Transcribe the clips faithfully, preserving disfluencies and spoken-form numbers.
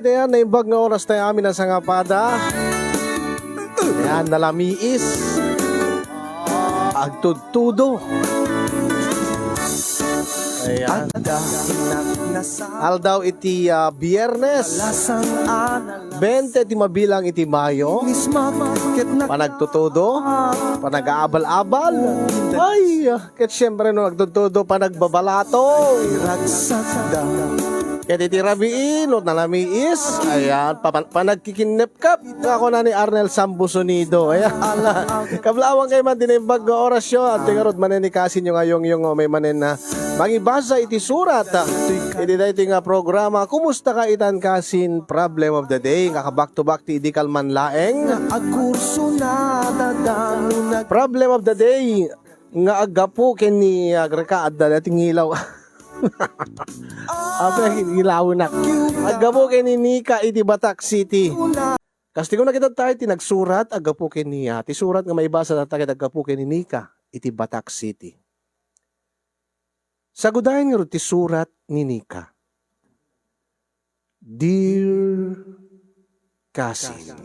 Ayan, naimbag nga oras tayo amin a sangapada. Ayan, nalamiis. Agtudtudo. Ayan. Aldaw iti, ah, Biyernes. Bente ti mabilang iti Mayo. Panagtutudo. Panagaabal-abal. Ay, ah, ket siyempre no agtudtudo, panagbabalato. Ket iti rabii, no nalamiis, ayan, pa-, panagkikinnepkap. Nga kuna ni Arnel Sambuso Nido. Ayan. Kablaawang kayo man, dinaimbag nga orasyo. At tingarod manen ni kasin yung ayong yung, oh, may manen na mangibasa iti surat. Iti daytoy nga programa, kumusta ka itan kasin problem of the day? Nga ka back to back ti idi kalman laeng. Agkurso na dadalo na. Problem of the day nga aggapu ken ni, ah, Reka, adda dati ngilaw. Apa, ngilaw na. Aggapu ken ni Nika iti Batak City. Kastoy ko nakita tayo ti nagsurat, aggapu ken niya. Ti surat nga maibasa na tayo, aggapu ken ni Nika iti Batak City. Sagudayan nga ti surat ni Nika. Dear Cousin.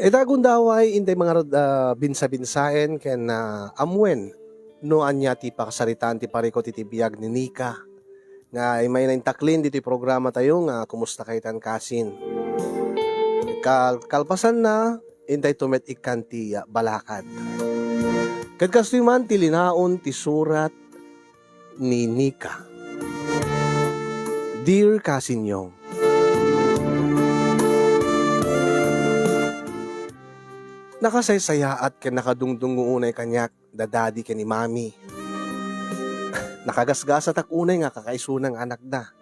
Ita gundaway, intay mga rod-, ah, binsa-binsaen ken, ah, amuen no ania ti pakasaritaan ti parikut iti biag ni Nika. Nga imayna intaklin ditoy programa tayo nga Kumusta Kaytan Kasin. Kal-, kalpasanna, intay tumet ikkan ti, ah, balakad. Ket kastoy man ti linaon ti surat ni Nika. Dear Kasin Yong, nakasaysayaat ken nakadungdungngo unay kaniak da Daddy ken ni Mami. Nakagasgasatak unay nga kakaisuna nga anakda.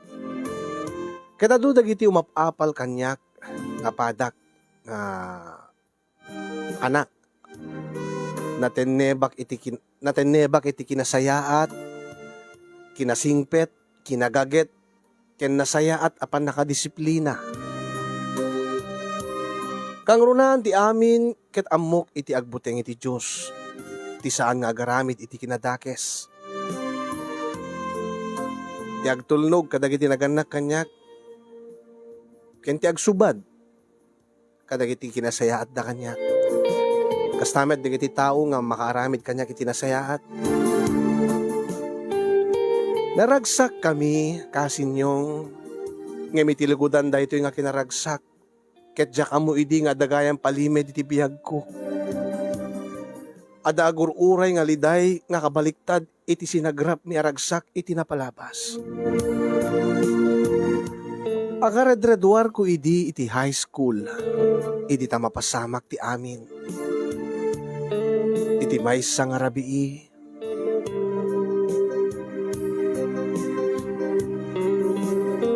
Ket adu dagiti umap-apal kaniak nga padak nga anak. Natennebak iti kin-, natennebak iti kinasayaat, kinasingpet, kinagaget, ken nasayaat a pannakadisiplina. Kangrunaan ti amin ket ammok iti agbuteng iti Dios, ti saan nga agaramid iti kinadakes. Ti agtulnog kadagiti nagannak kaniak, ken ti agsubad kadagiti kinasayaatda kaniak. Kasta met dagiti tao nga makaaramid kaniak iti nasayaat. Naragsakkami, Kasin Yong, ngem iti lugodan daytoy nga kinaragsak, ket diak ammo idi nga adda gayam palimed iti biagko. Adda agur-uray nga liday nga kabaliktad iti sinagrapmi a ragsak iti napalabas. Agaredreduarko idi iti high school, idi ta mapasamak ti amin. Iti maysa nga rabii,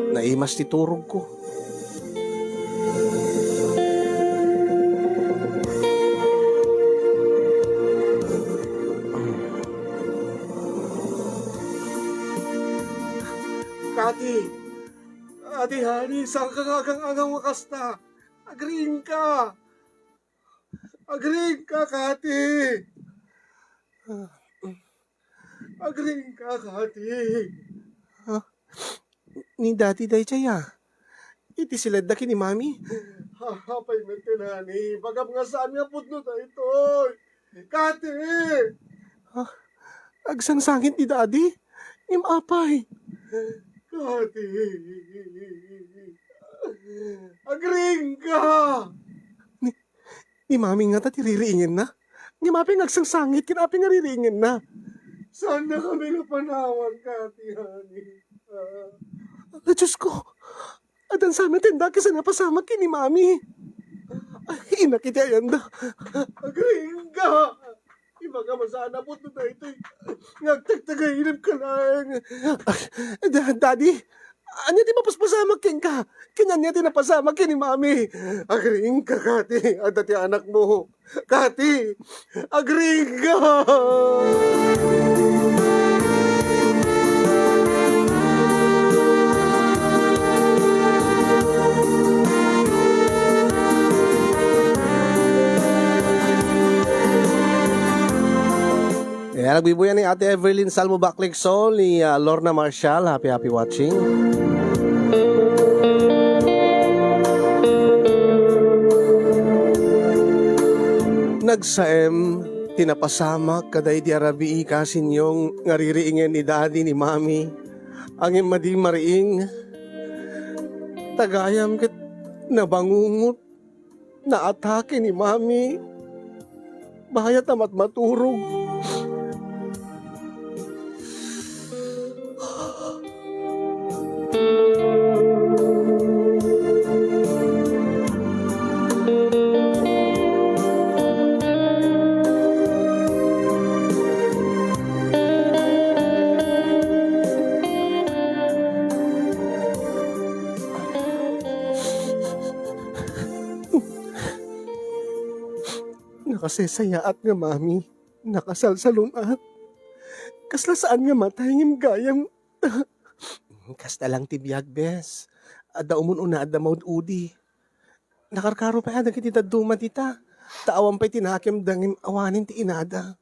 naimas ti turogko. Kati! Kati, honey, saanka nga agang-angaw nga kasta? Agriingka! Agriingka, Kati! Agriingka, Kati! Ah, ni Daddy daydiay, ah. Iti siledda ken ni Mami. Apay met ken, honey, ibagam nga saan nga pudno daytoy. Kati! Ah, agsangsangit ni Daddy? Ngem apay? Kati! Agriingka! Ni, ni Mami ngata ti ririingenna? Ngem apay nga agsangsangit ken apay nga ririingenna? Saannakami nga panawan, Kati, honey. Ah. Ay, Diyos ko! Addan sa amin ti dakes a napasamak ken ni Mami. Ay, inak iti ayanda. Agriingka! Ibagam a saan a pudno daytoy nga agtagtagaylemka laeng. Ay, da-, Daddy, ania ti mapaspasamak kenka? Ken ania ti napasamak ken ni Mami? Agriingka, Kati, adda ti anakmo. Kati, agriingka! Agbuybuya ni Ate Everlyn Salmo Baclixol ni, ah, Lorna Marshall. Happy, happy watching. Nagsaem ti napasamak kadaydi a rabii, kasinyong, nga ririingen ni Daddy ni Mami. Ngem madi mariing, tagayam ket nabangungot, naatake ni Mami. Bayat a matmaturog. Nakaseseyaat nga, Mami. Nakasalsalun-at. Kasla saan nga matay ngem gayam. Kasta lang ti biag, bes. Adda umun-una, adda maud-udi. Nakarkaro pay a dagiti dadduma dita. Ta awan pay ti nakemda ngem awanen ti inada.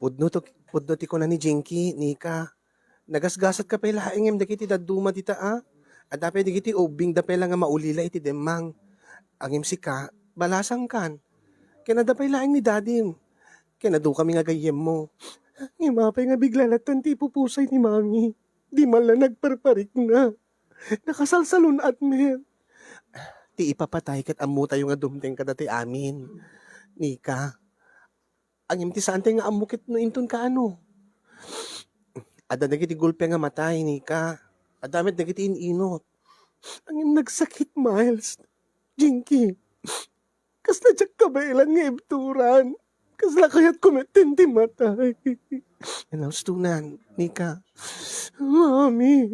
Pudno to, pudno ti kuna ni Jinky, Nika. Nagasgasatka pay laeng ngem dagiti dadduma dita, a? Adda pay dagiti ubbingda pay la nga maulila iti demmang. Ngem sika, balasangkan. Ken adda pay laeng ni dadim. Ken adu kami nga gayyemmo. Ngem apay nga bigla latta ti ipupusay ni Mami? Di man la nagparparikna. Nakasalsalun-at met. Ti ipapatay ket ammotayo nga dumteng kadatayo amin. Nika, ngem ti saantay nga ammo ket no inton kaano. Adda dagiti gulpe nga matay, Nika. Adda met dagiti in-inut. Ngem nagsakit, Miles. Jinky, kasla diak kabaelan nga ibturan. Kasla kayatko met ti matay. Naustonan, Nika. Mami,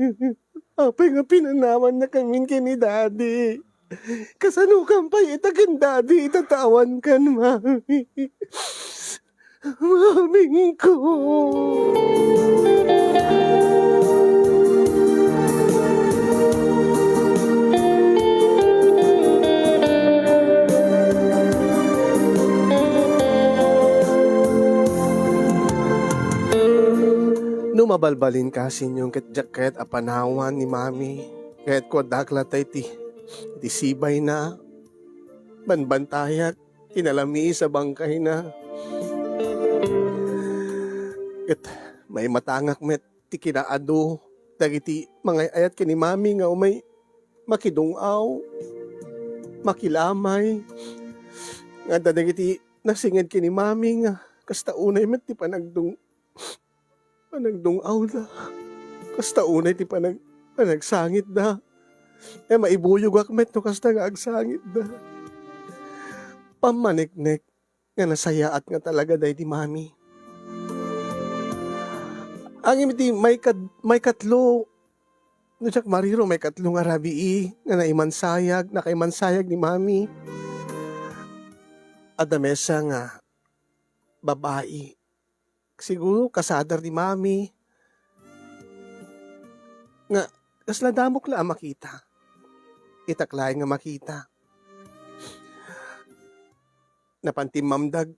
apay nga pinanawannakamin ken ni Daddy? Kasanokan pay ita ken Daddy ita ta awankan, Mami? Mamingko. No mabalbalinka, Sinyong, ket diak kayat a panawan ni Mami, kayatko a dakla tay ti, ti sibayna, banbantayak, ti nalamiis a bangkayna. Ket maimatangak met ti kinaadu dagiti mangay-ayat ken ni Mami nga umay makidung-aw, makilamay. Nga adda dagiti nasinged ken ni Mami nga kasta unay met ti panagdung-, panagdung-awda. Kasta unay ti panag-, panagsangitda. E, maibuyogak met no kasta nga agsangitda. Pammaneknek nga nasayaat nga talaga daydi Mami. Ngem iti maikad-, maikatlo, no diak mariro, maikatlo nga rabii nga naimansayag, nakaimansayag ni Mami. Adda maysa nga babai. Siguro, kasadar ni Mami. Nga, kasla damok la a makita. Itak laeng nga makita. Napan timmamdag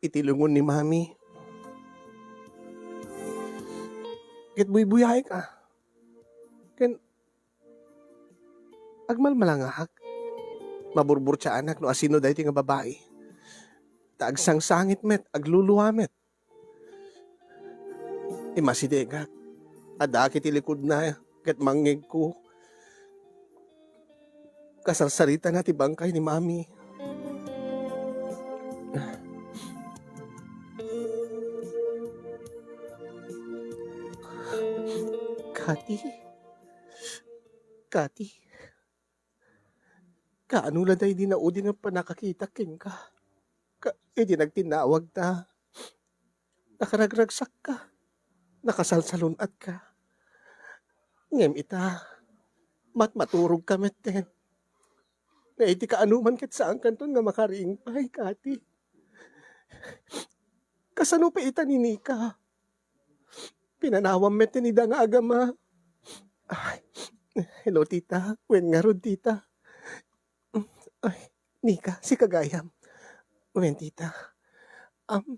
iti lungon ni Mami. Ket buybuyaek a. Ken agmalmalangahak. Maburburtiaanak no asino daytoy nga babai. Ta agsangsangit met, aglulua met. Imasidegak. Addaak iti likudna ket mangngegko. Kasarsaritana ti bangkay ni Mami. Kati? Kati? Kaano la daydi naudi nga pannakakitak kenka? Ka-, idi nagtinnawagta, nakaragragsakka, nakasalsalun-atka. Ngem ita, matmaturogka metten. Nga iti kaanoman ket saankanton nga makariing pay, Kati. Kasano pay ita ni Nika? Pinanawam met ti nida nga agama. Ay, hello, tita. Wen ngarud, tita? Ay, Nika, sika gayam. Wen, tita. Am,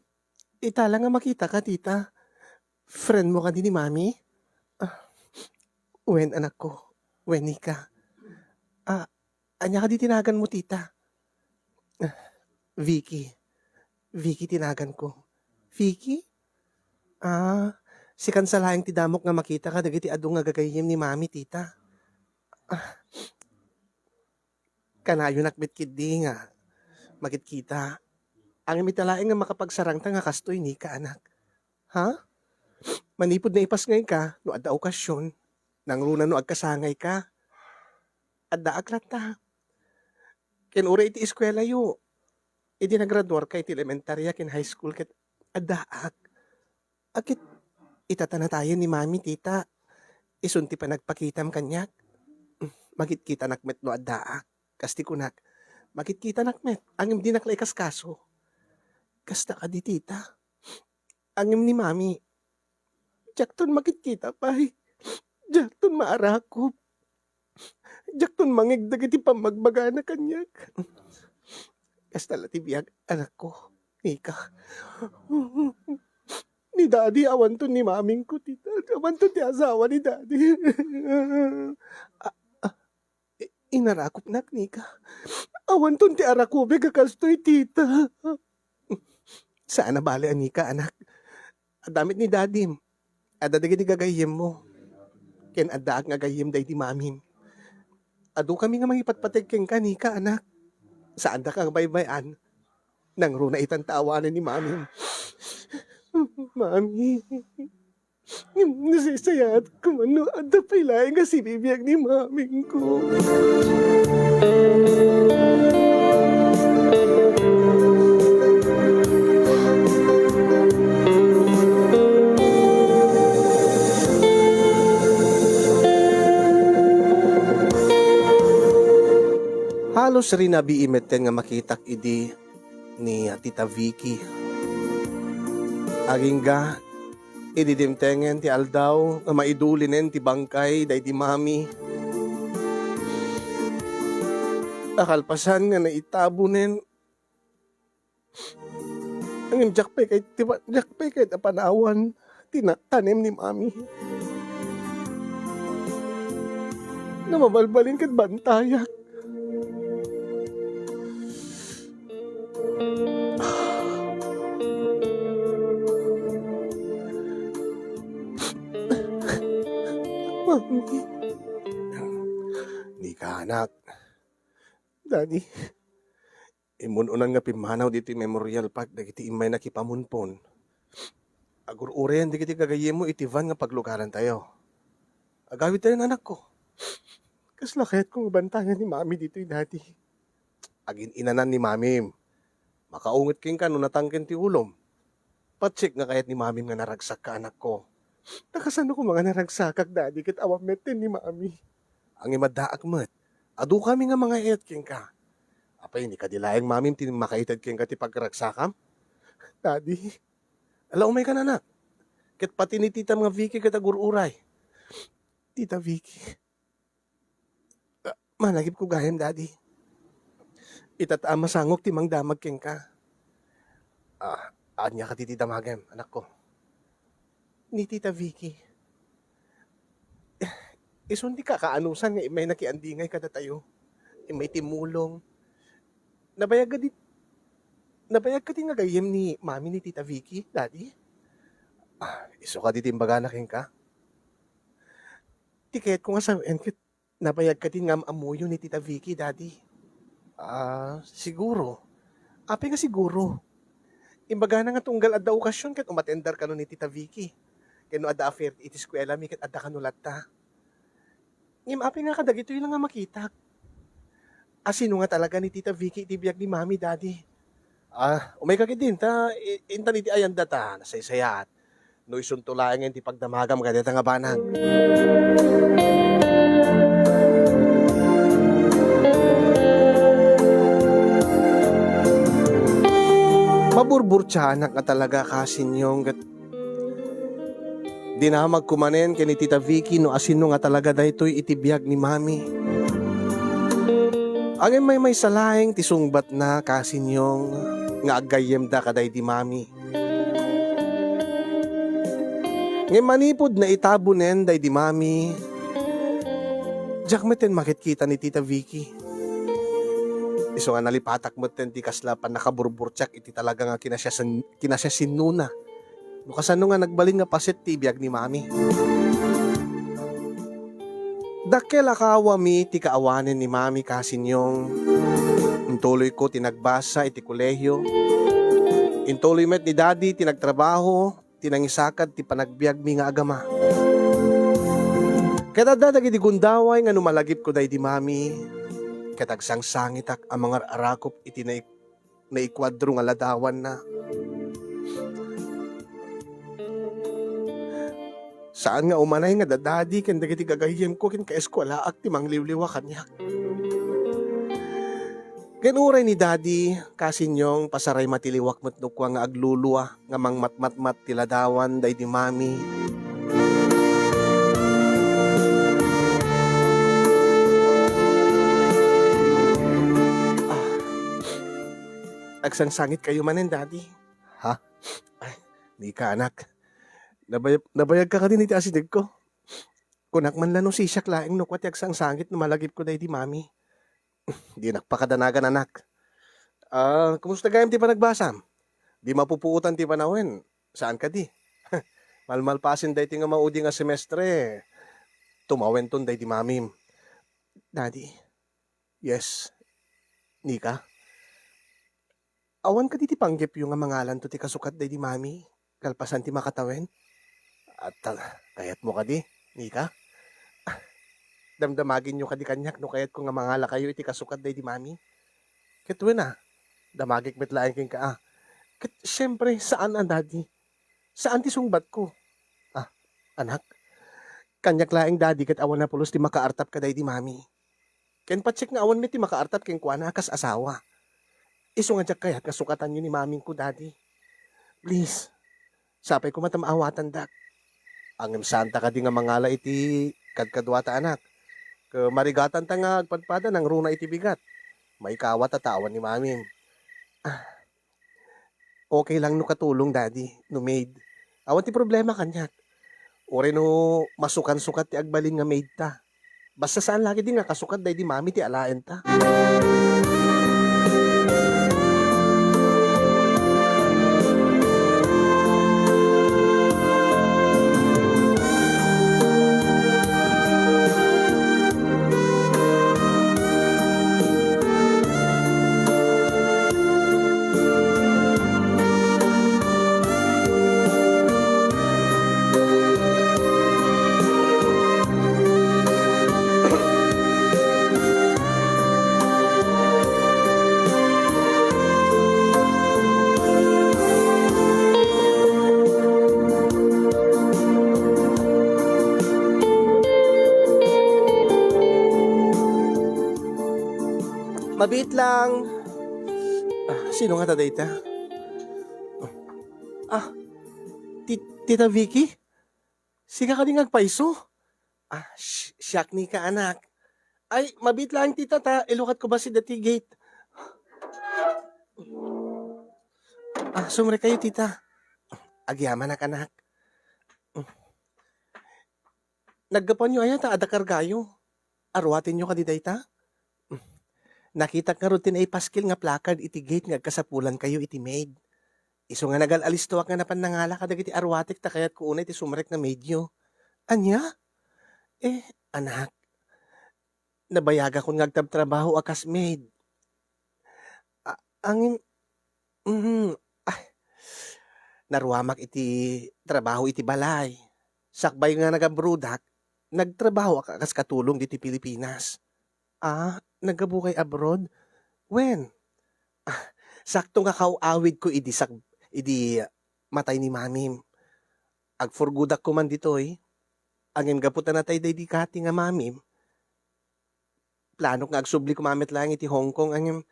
Ita la nga makitaka, tita. Friend mo kadi ni Mami? Ah, wen, anakko. Wen, Nika. Ah, ania kadi ti naganmo, tita? Ah, Vicky. Vicky ti naganko. Vicky? Ah, sikan sa laeng ti damok nga makita kadagiti adu nga gagayyem ni Mami, tita. Ah, kanayonak met ketdi nga makitkita. Ngem ita laeng nga makapagsarangta nga kastoy, Nika, anak. Ha? Manipud naipasngayka, no adda okasion, nangruna no agkasangayka. Addaak latta. Ken uray iti eskuelayo, idi nagraduarka iti elementaria ken high school ket addaak. Ket ita ta natayen ni Mami, tita. Isun ti panagpakitam kaniak. Makitkitanak met no addaak. Kas ti kunak, makitkitanak met, ngem dinak la ikaskaso. Kasta kadi, tita. Ngem ni Mami, diakton makitkita pay. Diakton maarakop. Diakton mangngeg dagiti pammagbagana kaniak. Kasta la ti biag, anakko, Nika. Ni Daddy, awanton ni Mamingko, tita. Awanton ti asawa ni Daddy. A-, a-, i-, inarakopnak, Nika. Awanton ti arakobek a kastoy, tita. Saan a bale, Nika, anak. Adda met ni Dadim. Adda dagiti gagayyemmo. Ken addaak nga gayyem daydi Mamim. Adu kami nga mangipatpateg kenka, Nika, anak. Saandaka nga baybay-an. Nangruna itan ta awanen ni Mamim. Mami. Nasaysayaat koma no adda pay laeng nga sibibiag ni Mamingko. Halos rinabii metten nga makitak idi ni Tita Vicky. Agingga, idi dimtengen ti aldaw nga maidulinen ti bangkay daydi Mami. Nakalpasan nga naitabonen. Ngem diak pay kayat ti pa-, diak pay kayat a panawan ti na-, tanem ni Mami. No mabalbalin ket bantayak. Mami. Nika, anak. Daddy. Immun-unan nga pimmanaw ditoy Memorial Park dagiti immayna kipamunpon. Agur-urayen dagiti gagayyemmo iti van nga paglugarantayo. Agawidtayon, anakko. Kasla kayatko nga bantayan ni Mami ditoy, Daddy. Agin-inanan ni Mamim. Makaunget kenka no natangken ti ulom. Patsek nga kayat ni Mamim nga naragsakka, anakko. Ta kasano koma nga naragsakak, Daddy, ket awan metten ni Mami. Ngem addaak met. Adu kami nga mangayayat kenka. Apay, ni kadi laeng Mamim ti makaited kenka ti pagragsakam? Daddy, ala, umaykan, anak. Ket pati ni titam nga Vicky ket agur-uray. Tita Vicky. Ah, managipko gayam, Daddy. Ita ta masangok ti mangdamag kenka. Ah, ania kadi ti damagem, anakko? Ni Tita Vicky. Isun ti kakaanusan nga immay nakiandingay kadatayo. Immay timmulong. Nabayag kadi, nabayag kadi nga gayyem ni Mami ni Tita Vicky, Daddy? Ah, isu kadi ti imbagana kenka? Ti kayatko nga sawen ket nabayag kadi nga am-ammoyo ni Tita Vicky, Daddy? Ah, siguro. Apay nga siguro? Imbagana nga tunggal adda okasion ket umatendar kano ni Tita Vicky. Ken no adda affair iti eskuelami ket adda kano latta. Ngem apay nga kadagitoy la nga makitak? A, sino nga talaga ni Tita Vicky iti biag ni Mami, Daddy? Ah, umayka ketdin, ta i-, intan iti ayanda ta nasaysayaat. No isunto laengen ti pagdamagam kadayta nga banag. Maburburtianak nga talaga, Kasinyong, ket dinamagko manen ken ni Tita Vicky no asino nga talaga daytoy iti biag ni Mami. Ngem maymaysa laeng ti sungbatna, Kasinyong, nga aggayyemda kadaydi Mami. Ngem manipud naitabunen daydi mami, diak metten makitkita ni Tita Vicky. Isu nga nalipatak metten ti kasla pannakaburburtiak iti talaga nga kinasiasen-, kinasiasinnona. No kasano nga nagbalin nga paset ti ibiag ni mami. Dakkel a kaawami ti kaawanen ni mami, Kasinyong. Intuloyko ti nagbasa iti kolehio. Intuloy met ni Daddy ti nagtrabaho, ti nangisakad ti panagbiagmi nga agama. Ket adda dagiti gundaway nga no malagipko daydi mami, ket agsangsangitak a mangar-arakop iti naik-, naikuadro nga ladawanna. Saan nga umanay nga dadadi ken dagiti gagayyemko ken kaeskuelaak ti mangliwliwa kaniak. Ken uray ni Daddy, Kasinyong, pasaray matiliwak met no kua nga aglulua nga mangmatmatmat ti ladawan daydi mami. Ah. Agsangsangit kayo manen, Daddy. Ha? Ay, di ka, anak. Nabayag, nabayag ka kadin iti asidegko. Kunak man la no sisiak laeng no kua ti agsangsangit no malagipko daydi mami. Dinak pakadanagan, anak. Ah, kumusta gayam ti panagbasam? Di mapupuotan ti panawen. Saan kadi? Malmalpasen daytoy nga maudi nga semestre, tumawenton daydi mamim. Daddy. Yes. Nika? Awan kadi ti panggepyo nga mangalanto ti kasukat daydi mami, kalpasan ti makatawen? At, ah, kayatmo kadi, Nika? Ah, damdamagenyo kadi kaniak no kayatko nga mangalakayo iti kasukat daydi mami? Ket wen a, damagek met laeng kenka a. Ket siempre, saan a, Daddy. Saan ti sungbatko. Ah, anak, kaniak laeng, Daddy, ket awan a pulos ti makaartap kadaydi mami. Ken patiek nga awan met ti makaartap kenkuana a kas asawa. Isu nga diak kayat nga sukatanyo ni mamingko, Daddy. Please, sapay koma ta maawatandak. Ngem saanta kadi nga mangala iti kadkaduata, anak. Ket marigatanta nga agpadpada nangruna iti bigat. Maikawat a ta awan ni mamim. Ah, okay lang no katulong, Daddy, no maid. Awan ti problema kaniak. Uray no masukansukat ti agbalin nga maidta. Basta saan la ketdi nga kasukat daydi mami ti alaenta. Mabiit lang. Ah, sino nga ta dayta? Ah, ti-, Tita Vicky? Sika kadi nga agpayso? Ah, si-, siak ni ka, anak. Ay, mabiit lang, tita, ta ilukatko bassit daytoy gate. Ah, sumrek kayo, tita. Agyamanak, anak. Naggapuanyo aya ta adda kargayo? Aruatenyo kadi dayta? Nakitak ngarud ti naipaskil nga placard iti gate nga agkasapulankayo iti maid. Isu nga nagal-alistoak nga napan nangala kadagiti aruatek ta kayatko unay ti sumrek nga maidyo. Ania? Eh, anak, nabayagakon nga agtabtrabaho a kas maid. A-, angin, mhm, ah, naruamak iti trabaho iti balay. Sakbay nga nagabroadak, nagtrabahoak a kas katulong ditoy Pilipinas. Ah, naggapu kay abroad? Wen? Ah, sakto nga kaw-awidko idi sak-, idi matay ni mamim. Agfurgodak koman ditoy. Ngem gapu ta natay daydi Kati nga mamim, planok nga agsubli koma met laeng iti Hong Kong. Ngem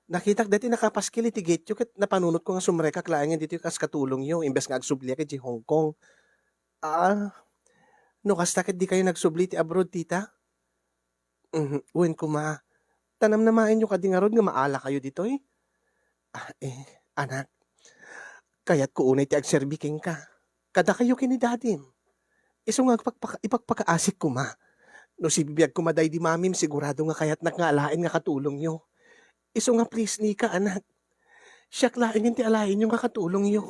nakitak daytoy nakapaskil iti gateyo ket napanunotko nga sumrekak laengen ditoy kas katulongyo imbes nga agsubliak iti Hong Kong. Ah, no kasta ket dikayo nagsubli iti abroad, tita? Mhm, wen koma. Ta namnamaenyo kadi ngarud nga maalakayo ditoy? Ah, eh, anak, kayatko unay ti agserbi kenka. Kadakayo ken ni dadim. Isu nga agpakpaka-, ipakpakaasik koma. No sibibiag koma daydi mamim, sigurado nga kayatnak nga alaen nga katulongyo. Isu nga please, Nika, anak. Siak laeng ti alaenyo nga katulongyo.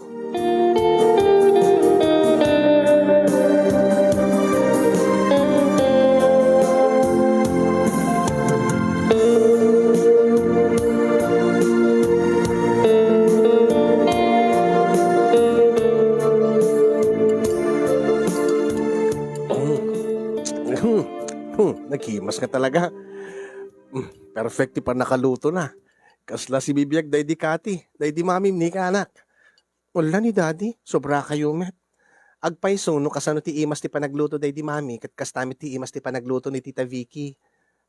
Hmm, hmm, hmm, naghimas nga talaga. Hmm, perfect ti pannakaluto na. Kasla sibibiag daydi Kati, daydi mamim, Nika, anak. Ulla ni Daddy, sobrakayo met. Agpayso no kasano ti imas ti panagluto daydi Mami, ket kasta met ti imas ti panagluto ni Tita Vicky.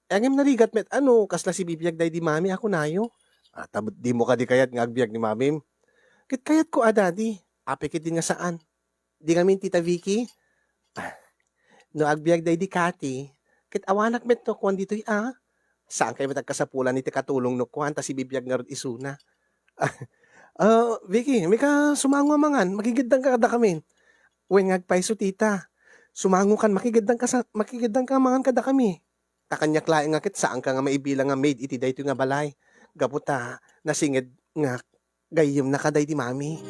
Ngem narigat met a no kasla sibibiag daydi Mami a kunayo. Ah, ta dimo kadi kayat nga agbiag ni Mamim? Ket kayatko a, Daddy. Apay ketdin nga saan? Di ngamin, Tita Vicky? Ah, no agbiag daydi Kati, ket awanak met no kuan ditoy a. Saan kayo met agkasapulan iti katulong no kuan ta sibibiag ngarud isuna. Ah, Vicky, mika sumango a mangan, makigiddanka kadakamin. Wen nga agpayso, Tita. Sumangokan, makigiddanka sa, makigiddanka a mangan kadakami. Ta kaniak laeng nga ket saanka nga maibilang nga maid iti daytoy nga balay. Gapu ta nasinged nga gayyemna kadaydi Mami.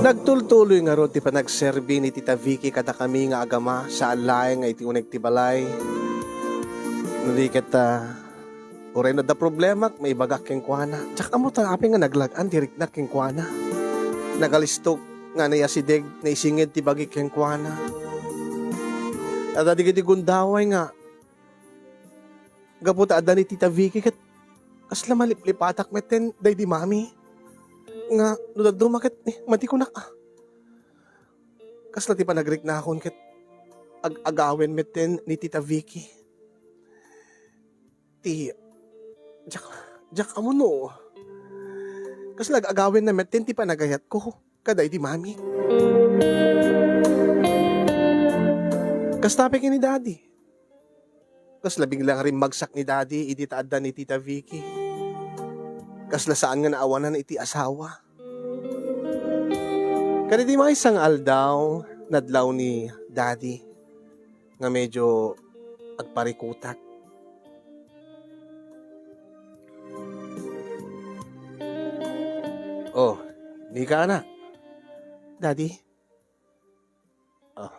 Nagtultuloy ngarud ti panagserbi ni Tita Vicky kadakami nga agama, saan laeng nga iti uneg ti balay. No di ket, ah, uray no adda problemak, maibagak kenkuana. Diak ammo ta apay nga naglag-an ti riknak kenkuana. Nagalistok nga naiasideg, naisinged ti bagik kenkuana. Adda dagiti gundaway nga gapu ta adda ni Tita Vicky ket kasla maliplipatak metten daydi Mami. Nga no dadduma ket, eh, matikunak, ah. Kasla ti panagriknakon ket ag-agawen metten ni Tita Vicky. Ti, diak, diak ammo no. Kasla ag-agawenna metten ti panagayatko kadaydi Mami. Kasta pay ken ni Daddy. Kasla bigla nga rimmagsak ni Daddy idi ta adda ni Tita Vicky. Kasla saan nga naawanan iti asawa. Kadaydi maysa nga aldaw, nadlaw ni Daddy nga medyo agparikutak. Oh, Nika, anak. Daddy? Ah.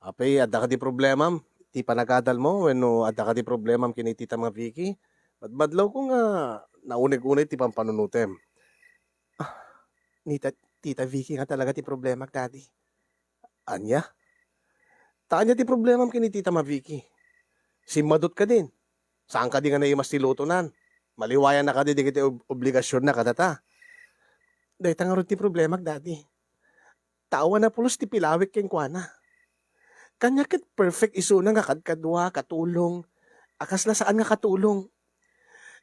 Apay, adda kadi problemam ti panagadalmo wenno adda kadi problemam ken ni Tita nga Vicky? Madmadlawko nga nauneg-uneg ti pampanunotem. Ah, ni ta-, Tita Vicky nga talaga ti problemak, Daddy. Ania? Ta ania ti problemam ken ni Tita nga Vicky? Simmadot kadin. Saan kadi nga naimas ti lutonan? Maliwayan na kadi dagiti ob-, obligasionna kadata? Dayta ngarud ti problemak, Daddy. Ta awan a pulos ti pilawek kenkuana. Kaniak ket perfect isuna nga kadkadua, katulong, a kasla saan nga katulong.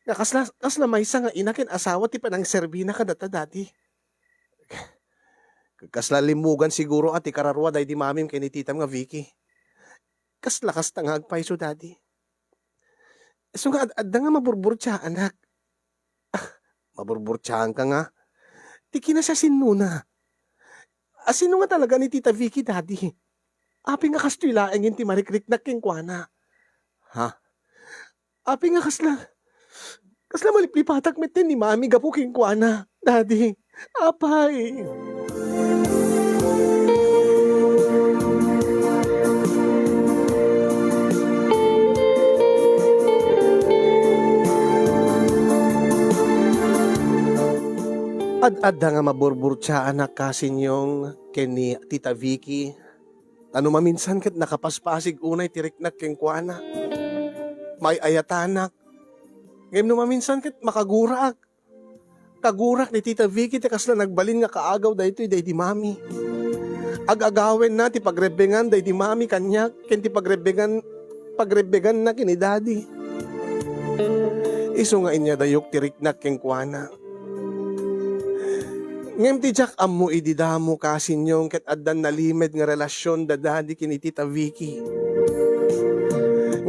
Nga kasla, kasla maysa nga ina ken asawa ti panangserbina kadata, Daddy. Kasla limmugan siguro a ti kararua daydi mamim ken ni titam nga Vicky. Kasla kasta nga agpayso, Daddy. Isu nga ad-, adda nga maburburtia, anak. Ah, maburburtiaanka nga? Ti kinasiasinnona. A, sino nga talaga ni Tita Vicky, Daddy? Apay nga kastoy laengen ti marikriknak kenkuana? Ha? Apay nga kasla, kasla maliplipatak metten ni Mami gapu kenkuana, Daddy? Apay. Ad-adda nga maburburtiaanak, Kasinyong, ken ni Tita Vicky. Ta no maminsan ket nakapaspasig unay ti riknak kenkuana. Maay-ayatanak. Ngem no maminsan ket makagurak. Kagurak ni Tita Vicky ti kasla nagbalin nga kaagaw daytoy daydi Mami. Ag-agawenna ti pagrebbengan daydi Mami kaniak ken ti pagrebbengan, pagrebbenganna ken ni Daddy. Isu nga inyadayok ti riknak kenkuana. Ngem ti diak ammo idi damo, Kasinyong, ket addan nalimed nga relasion da Daddy ken ni Tita Vicky.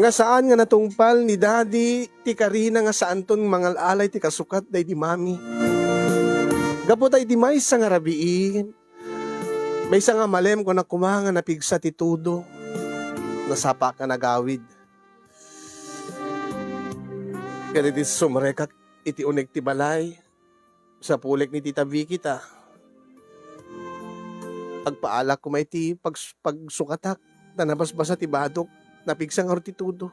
nga saan nga natungpal ni Daddy ti karina nga saanton mangal-alay ti kasukat daydi Mami. Gapu ta iti maysa nga rabii, maysa nga malem, kuna koma nga napigsa ti tudo, nasapaak nga nagawid. Ket idi sumrekak iti uneg ti balay, sapulek ni Tita Vicky ta agpaalak koma iti pags-, pagsukatak, ta nabasbasa ti badok, napigsa ngarud ti tudo.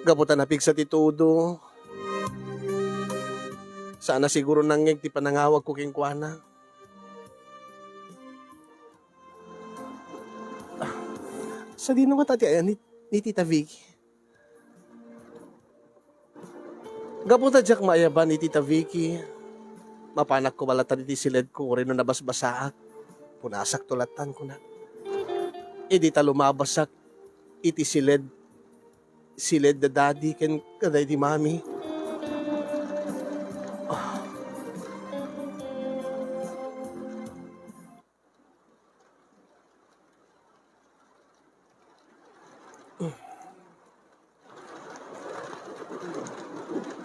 Gapu ta napigsa ti tudo, saan a siguro nangngeg ti panangawagko kenkuana. Sadino ngata ti ayan ni, ni Tita Vicky? Gapu ta diak maayaban ni Tita Vicky, mapanak koma latta iti siledko, uray no nabasbasaak, punasakto lattan, kuna. Idi ta lumabasak iti siled, siled da Daddy ken kadaydi Mami. Ah.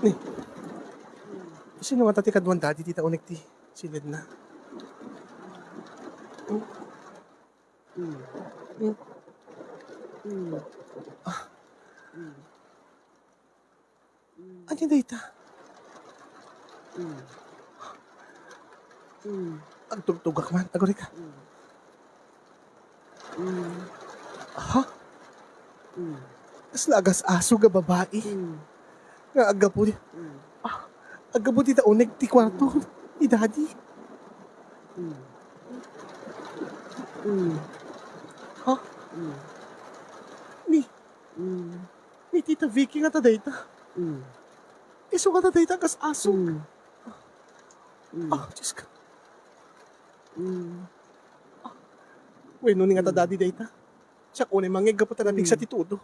Ni, sino ngata ti kaduan Daddy ti ta uneg ti siledna? Mm. Mm. Mm. Ah. Mm. Mm. Ania dayta? Mm. Mm. Agtugtugak man. Agurayka. Mm. Mm. Ha? Mm. Kasla agas-aso nga babai. Mm. Nga aggapu di, mm, ah, aggapu di ta uneg ti kwarto, mm, ni Daddy. Mm. Mm. Ha? Mm. Ni, mm, ni Tita Vicky ngata dayta. Mm. Isu ngata dayta, agas-aso. Mm. Mm. Ah, Diyos ko. Mm. Ah. Wenno ni ngata, mm, Daddy dayta. Siak unay mangngeg gapu ta napigsa, mm, ti tudo.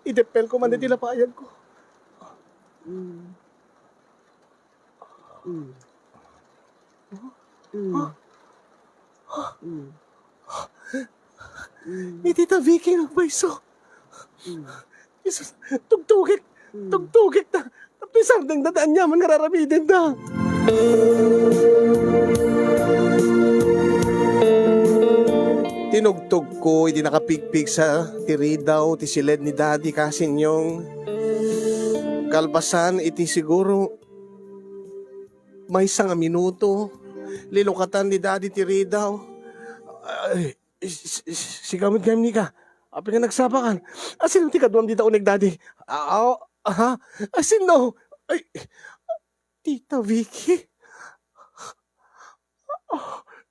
Ideppelko man, mm, daydi lapayagko. Mm. Mm. Mm. Ah. Mm. Mm. Ni Tita Vicky nga agbayso. Mm. Jesus, tugtugek. Mm. Tugtugek ta. Tapno isardengda ti aniaman nga ar-aramidenda. Tinugtogko idi nakapigpigsa ti ridaw ti siled ni Daddy, kasinyong. Kalpasan iti siguro maysa nga minuto, linukatan ni Daddy ti ridaw. Ay, si-, si-, sika met gayam, Nika. Apay nga nagsapakan? A, sino ti kaduam dita uneg, Daddy? A, a, ha? A, sino? Ay, Tita Vicky?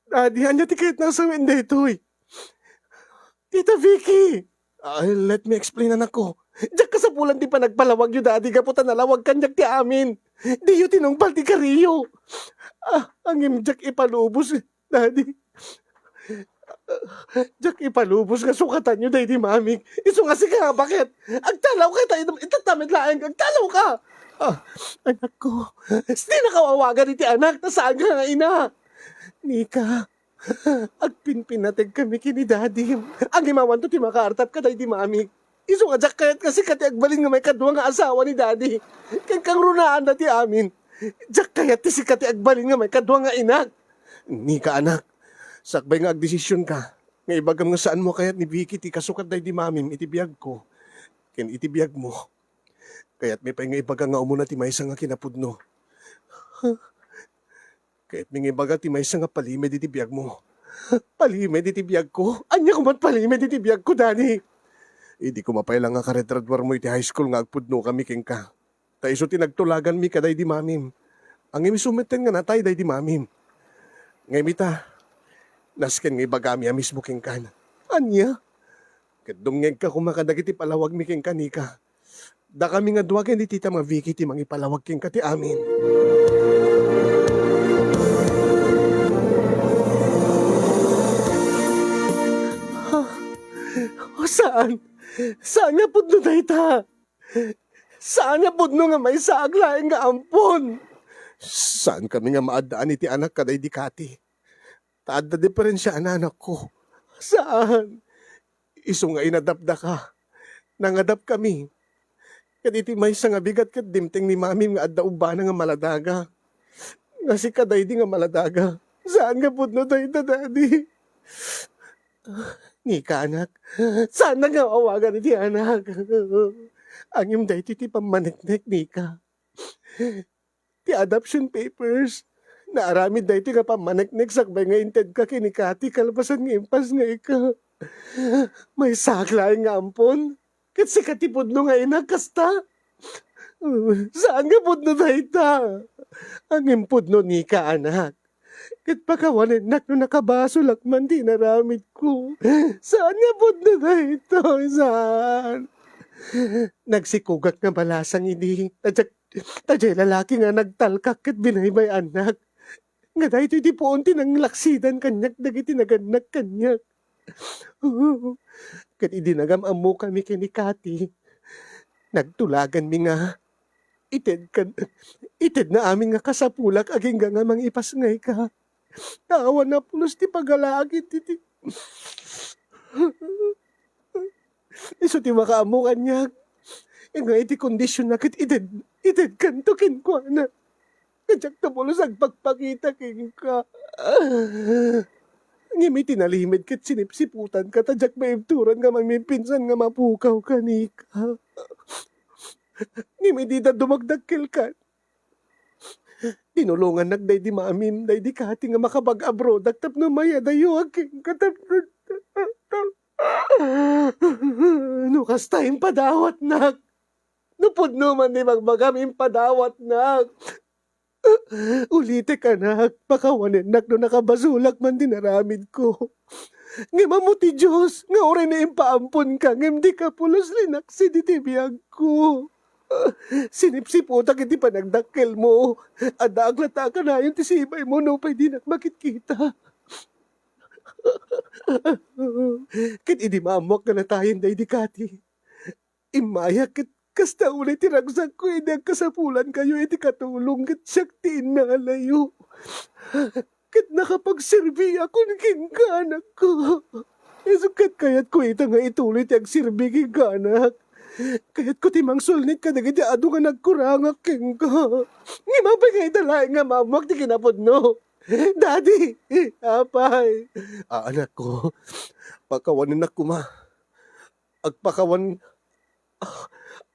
Daddy, ania ti kayatna a sawen daytoy? Tita Vicky! Ah, let me explain, anakko. Diak kasapulan ti panagpalawagyo, Daddy, gapu ta nalawag kaniak ti amin. Diyo tinungpal ti kariyo. Ah, ngem diak ipalubos, Daddy. Diak ipalubos nga sukatanyo daydi Mamik. Isu nga sika nga baket. Agtalawka ita, ita, ita met laeng. Agtalawka! Ah, anakko, dinaka awagan iti anak ta saanka nga ina. Nika, agpinpinategkami ken ni Daddy. Ngem awanto ti makaartap kadaydi Mamik. Isu nga diak kayat nga sika ti agbalin nga maikadua nga asawa ni Daddy. Ken kangrunaanda ti amin. Diak kayat ti sika ti agbalin nga maikadua nga inak. Nika, anak, sakbay nga agdesisionka, nga ibagam nga saanmo a kayat ni Vicky ti kasukat daydi Mamim iti biagko ken iti biagmo. Kayatmi pay nga ibaga nga umuna ti maysa nga kinapudno. Kayatmi nga ibaga ti maysa nga palimed iti biagmo. Palimed iti biagko? Ania koman palimed iti biagko, Daddy? Idi koma pay la nga karadgraduarmo iti high school nga agpudnokami kenka. Ta isu ti nagtulaganmi kadaydi Mamim. Ngem isu metten nga natay daydi Mamim. Ngem ita, nasken nga ibagami a mismo kenka. Ania? Ket dumngegka koma kadagiti palawagmi kenka, Nika. Dakami nga dua ken ni Tita nga Vicky ti mangipalawag kenka ti amin. Ha? O, saan? Saan nga pudno dayta? Saan nga pudno nga maysaak laeng nga ampon? Saankami nga maaddaan iti anak kadaydi Kati. Ta adda diferensiana, anakko. Saan. Isu nga inadapdaka, nangadapkami. Ket iti maysa nga bigat ket dimteng ni Mamim nga adda ubbana nga maladaga. Nga sika daydi nga maladaga. Saan nga pudno dayta, Daddy. Nika, anak, saan nga awagan iti anak? Ngem daytoy ti pammaneknek, Nika. Ti adoption papers. Naaramid daytoy nga pammaneknek sakbay nga intedka ken ni Kati kalpasan nga impasngayka. Maysaak laeng nga ampon. Ket sika ti pudno nga inak kasta? Saan nga pudno dayta? Ngem pudno, Nika, anak. Ket pakawanennak no nakabasolak man ti inaramidko. Saan nga pudno daytoy? Saan? Nagsikogak nga balasang idi. Tadiak Ta diay lalaki nga nagtalkak ket binaybay-annak, nga daytoy ti puon ti nanglaksidan kaniak dagiti nagannak kaniak. Ket idi nagam-ammokami ken ni Kati, nagtulaganmi nga itedkan, itedna amin nga kasapulak agingga nga mangipasngayka. Ta awan a pulos ti pagalaak iti ti-, Isu ti makaammo kaniak. Nga iti kondisionna ket ited-, itedkanto kenkuana. Nga diakto pulos agpakpakita kenka. Ngem iti nalimed ket sinipsiputanka ta diak maibturan nga mamipinsan nga mapukawka, Nika. Ngem idi da dumagdakkelkan, tinulongannak daydi mamim, daydi Kati nga makapag-abroadak tapno mayadayo agingga tapno, no kasta, impadawatnak. No pudno man ti bagbagam, impadawatnak. Ulitek, anak, pakawanennak no nakabasolak man ti naramidko. Ngem ammo ti Dios nga uray naimpaamponka, ngem dika pulos linaksid iti biagko. Sinipsiputak iti panagdakkelmo. Addaak latta a kanayon ti sibaymo nupay dinak makitkita. Ket idi maammoak nga natayen daydi Kati, immayak ket kasta unay ti ragsakko idi agkasapulankayo iti katulong ket siak ti innalayo. Ket nakapagserbiakon kenka, anakko. Isu ket kayatko ita nga ituloy ti agserbi kenka, anak. Kayatko ti mangsulnit kadagiti adu nga nagkurangak kenka. Ngem apay nga ita laeng nga maammoak ti kinapudno? Daddy! Apay! Ah, anakko, pakawanennak koma. Agpakawan-, ah,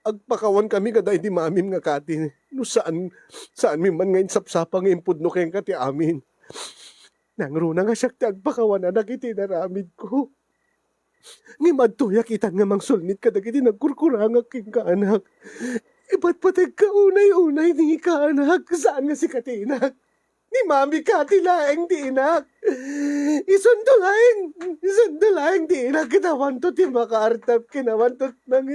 agpakawannakami kadaydi mamim nga Kati. No saan, saanmi man nga insapsapa nga impudno kenka ti amin. Nangruna nga siak ti agpakawan, anak, iti inaramidko. Ngem adtoyak itan nga mangsulnit kadagiti nagkurkurangak kenka, anak. Ipatpategka unay-unay, Nika, anak. Saan nga sika ti inak. Ni Mami Kati laeng ti inak. Isunto laeng, isunto laeng ti inak. Ket awanto ti makaartap ken awanto nang-,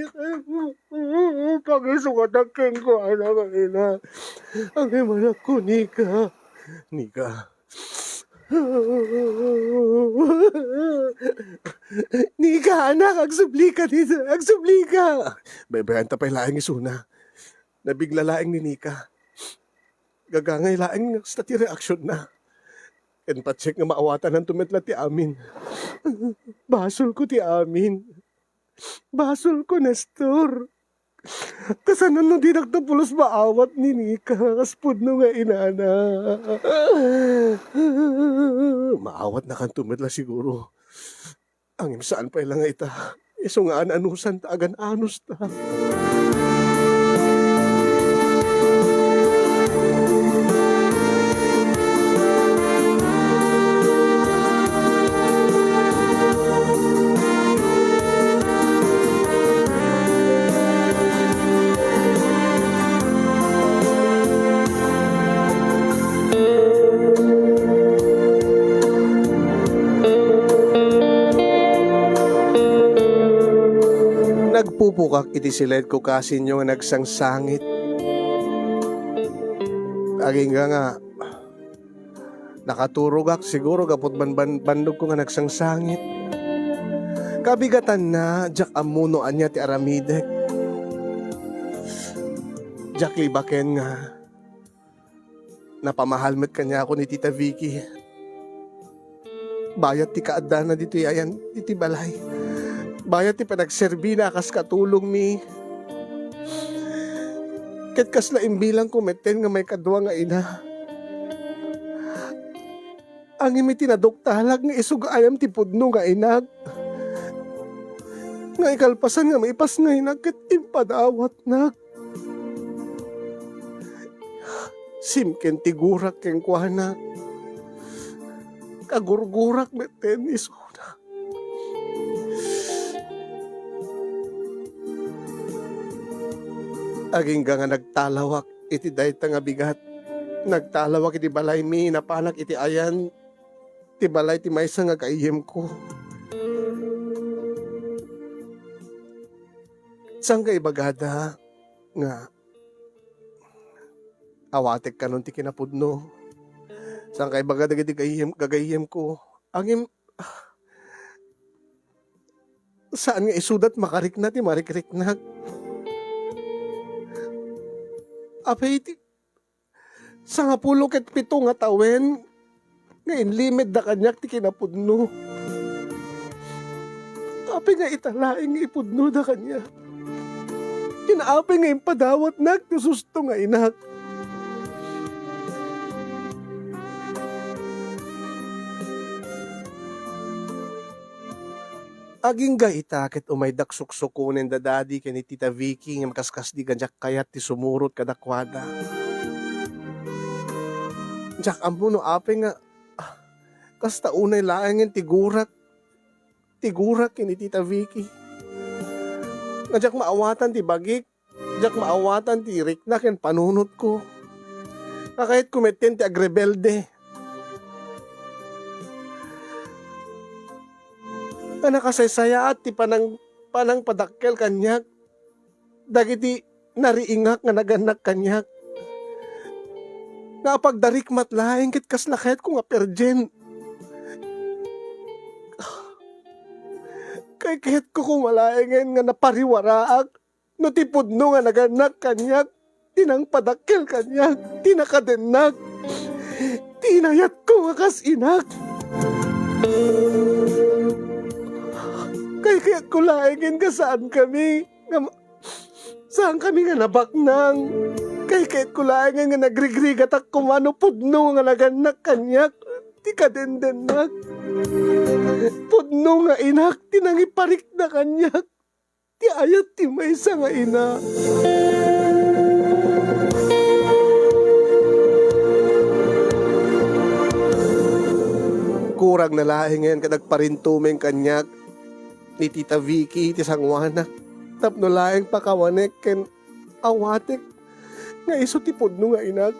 pangisukatak kenkuana nga ina. Ngem anakko, Nika. Nika. Nika, anak, agsublika dita. Agsublika. Baybayan ta pay laeng isuna. Nabigla laeng ni Nika. Gagangay laeng kasta ti reaksionna. Ken patsek nga maawatananto met la ti amin. Basolko ti amin. Basolko, Nestor. Kasano no dinakto pulos maawat ni Nika nga kas pudno nga inana? Maawatnakanto met la siguro. Ngem saan pay la nga ita, isu nga an-anusan ta agan-anusta. Nagpupukak iti siledko, kasinyo, nga nagsangsangit. Agingga nga nakaturogak, siguro, gapu ban-, ban-, bannogko nga nagsangsangit. Kabigatanna, diak ammo no ania ti aramidek. Diak libaken nga napamahal met kaniak ni Tita Vicky. Bayat ti kaaddana ditoy ayan, ditoy balay. Bayat ti panagserbina a kas katulongmi. Ket kasla imbilangko metten nga maikadua nga ina. Ngem iti naduktalak nga isu nga ayam ti pudno nga inak, nga ikalpasan nga maipasngaynak ket impadawatnak. Simken ti gurak kenkuana. Kagurgurak metten isuna. Agingga nga nagtalawak iti dayta nga bigat. Nagtalawak iti balaymi, napanak iti ayan ti balay ti maysa nga gayyemko. Saan nga ibagada nga awatek kanon ti kinapudno? Saan nga ibaga dagiti gayyem-, gagayyemko? Ngem, ah, saan nga isuda ti makarikna ti marikriknak? Apay ti sangapulo ket pito nga tawen nga inlimedda kaniak ti kinapudno. Apay nga ita laeng nga ipudnoda kaniak? Ken apay nga impadawatnak ti susto nga inak? Agingga ita ket umaydak suksukonen da Daddy ken ni Tita Vicky nga makaskasdi nga diak kayat ti sumurot kadakuada. Diak ammo no apay nga, ah, kasta unay laengen ti gurak, ti gurak ken ni Tita Vicky. Nga diak maawatan ti bagik, diak maawatan ti rikna ken panunotko. Nga kayatko metten ti agrebelde. Nga nakasaysayaat ti panang-, panangpadakkel kaniak dagiti nariingak nga nagannak kaniak. Nga apagdarikmat laeng ket kasla kayatko nga perjen. Kaykayatko koma laengen nga napariwaraak no ti pudno nga nagannak kaniak, ti nangpadakkel kaniak, ti nakadennak, ti inayatko nga kas inak. Kaykayatko laengen nga saankami nga ma-, saankami nga nabaknang. Kaykayatko laengen nga nagrigrigatak koma no pudno nga nagannak kaniak, ti kadendennak. Pudno nga inak ti nangiparikna kaniak ti ayat ti maysa nga ina. Kurang na laengen ket agparintumeng kaniak ni Tita Vicky ti sangoanak tapno laeng pakawanek ken awatek nga isu ti pudno nga inak.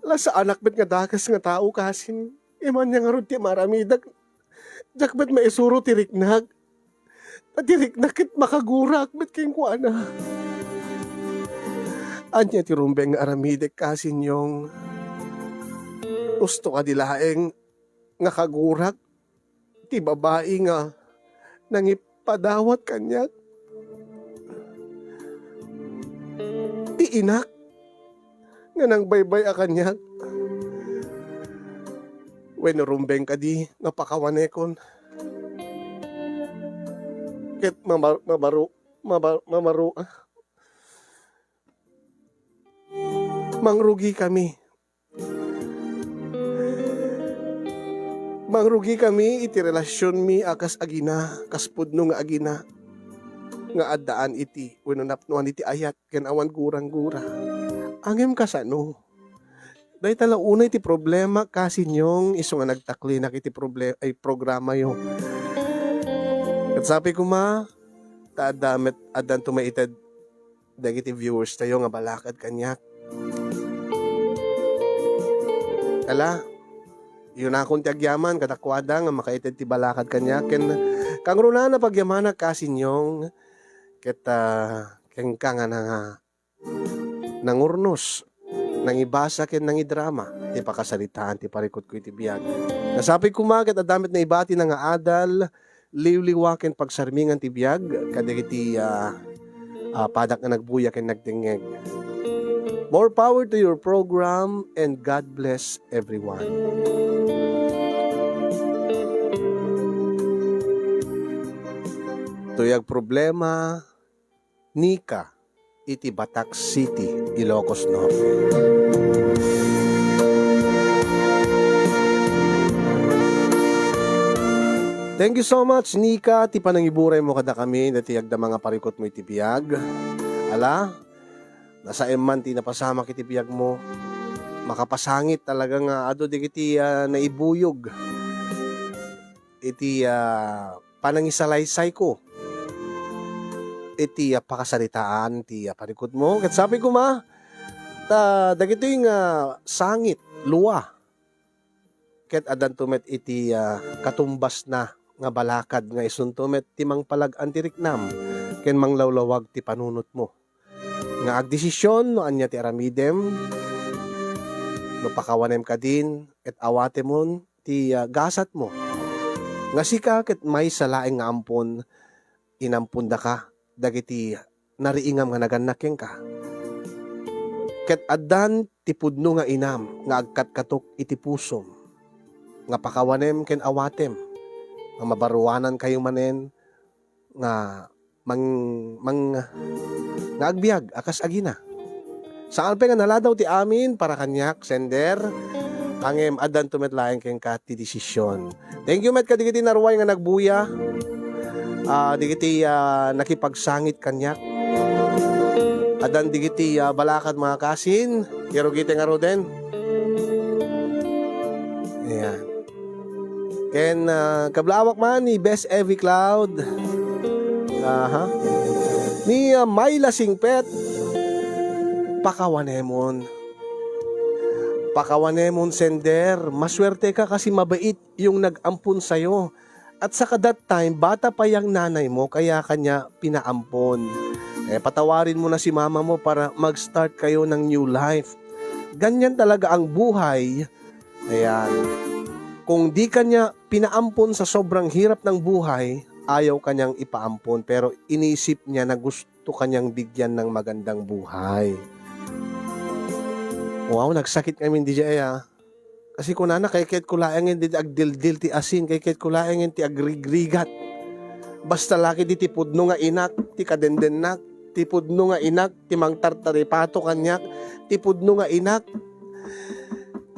La, saanak met nga dakes nga tao kasin, iman niya ngarud ti maramidek. Diak met maisuro ti riknak. Ta ti riknak ket makagurak met kenkuana. Ania ti rumbeng nga aramidek kasin, Nyong? Usto kadi laeng nga kagurak ti babai nga nangipadawat kaniak? Ti inak nga nangbaybay-a kaniak? Wenno rumbeng kadi nga pakawanekon? Ket mamar-, mamaru-, mamar-, mamaru-, ah. Mangrugikami. Mangrugikami iti relasionmi a kas agina, kas pudno nga agina, nga addaan iti wenno napnoan iti ayat ken awan gurang-gura. Ngem kasano? Dayta la unay ti problema, kasin, Nyong, isu nga nagtaklinak iti proble-, ay, programayo. Ket sapay koma, ta adda met, addanto maited dagiti viewers tayo nga balakad kaniak. Ala, iyunakon ti agyaman kadakuada nga makaited ti balakad kaniak ken kangrunaan a pagyamanak, kasin, Nyong, ket, ah, kenka nga nanga-, nangurnos, nangibasa ken nangidrama ti pakasaritaan ti parikutko iti biag. Nasapay koma ket adda met naibatina nga adal, liwliwa ken pagsarmingan ti biag kadagiti, ah, ah, padak nga nagbuya ken nagdengngeg. More power to your program and God bless everyone. Tuyag problema, Nika, iti Batac City, Ilocos Norte. Thank you so much, Nika, ti panangiburay mo kadakami, dati agda nga parikut mo iti biag. Ala, nasaem man ti napasamak iti biag mo. Makapasangit talaga nga adu digiti, ah, naibuyog iti, ah, panangisalaysayko iti, ah, pakasaritaan ti, ah, parikut mo. Ket sapay koma, ta dagitoy nga sangit, lua, ket addanto met iti, ah, katumbasna nga balakad nga isunto met ti mangpalag-an ti riknam ken manglawlawag ti panunotmo. Nga agdesisyon no ania ti aramidem, no pakawanem kadin, ket awatemon ti, ah, gasatmo. Nga sika ket maysa laeng nga ampon inampondaka dagiti nariingam nga nagannak kenka. Ket addan ti pudno nga inam nga agkatkatok iti pusom, nga pakawanem ken awatem, nga mabaruanankayo manen nga mang-, mang-, nga agbiag a kas agina. Saan pay nga naladaw ti amin para kaniak, sender, ngem addanto met laeng kenka ti desisyon. Thank you met kadagiti naruay nga nagbuya. Ah, dagiti, ah, nakipagsangit kaniak. Addan dagiti, ah, balakad, mga kasin. Irugite ngaruden. Ayan. Ken, ah, kablaawak man ni Best Evie Cloud. Aha. Ni, ah, Myla Singpet. Pakawanemon. Pakawanemon, sender. Maswerte ka kasi mabait yung nag-ampon sayo. At saka that time, bata pa yang nanay mo, kaya kanya pinaampon. Eh, patawarin mo na si mama mo para mag-start kayo ng new life. Ganyan talaga ang buhay. Ayan. Kung di kanya pinaampon sa sobrang hirap ng buhay, ayaw kanyang ipaampon. Pero inisip niya na gusto kanyang bigyan ng magandang buhay. Wow, nagsakit kami di jay, ah. Kasi kunana, kayatko laeng ti agdildil ti asin, kayatko laeng ti agrigrigat. Basta la ket ti pudno nga inak, ti kadendennak, ti pudno nga inak, ti mangtartaripato kaniak, ti pudno nga inak,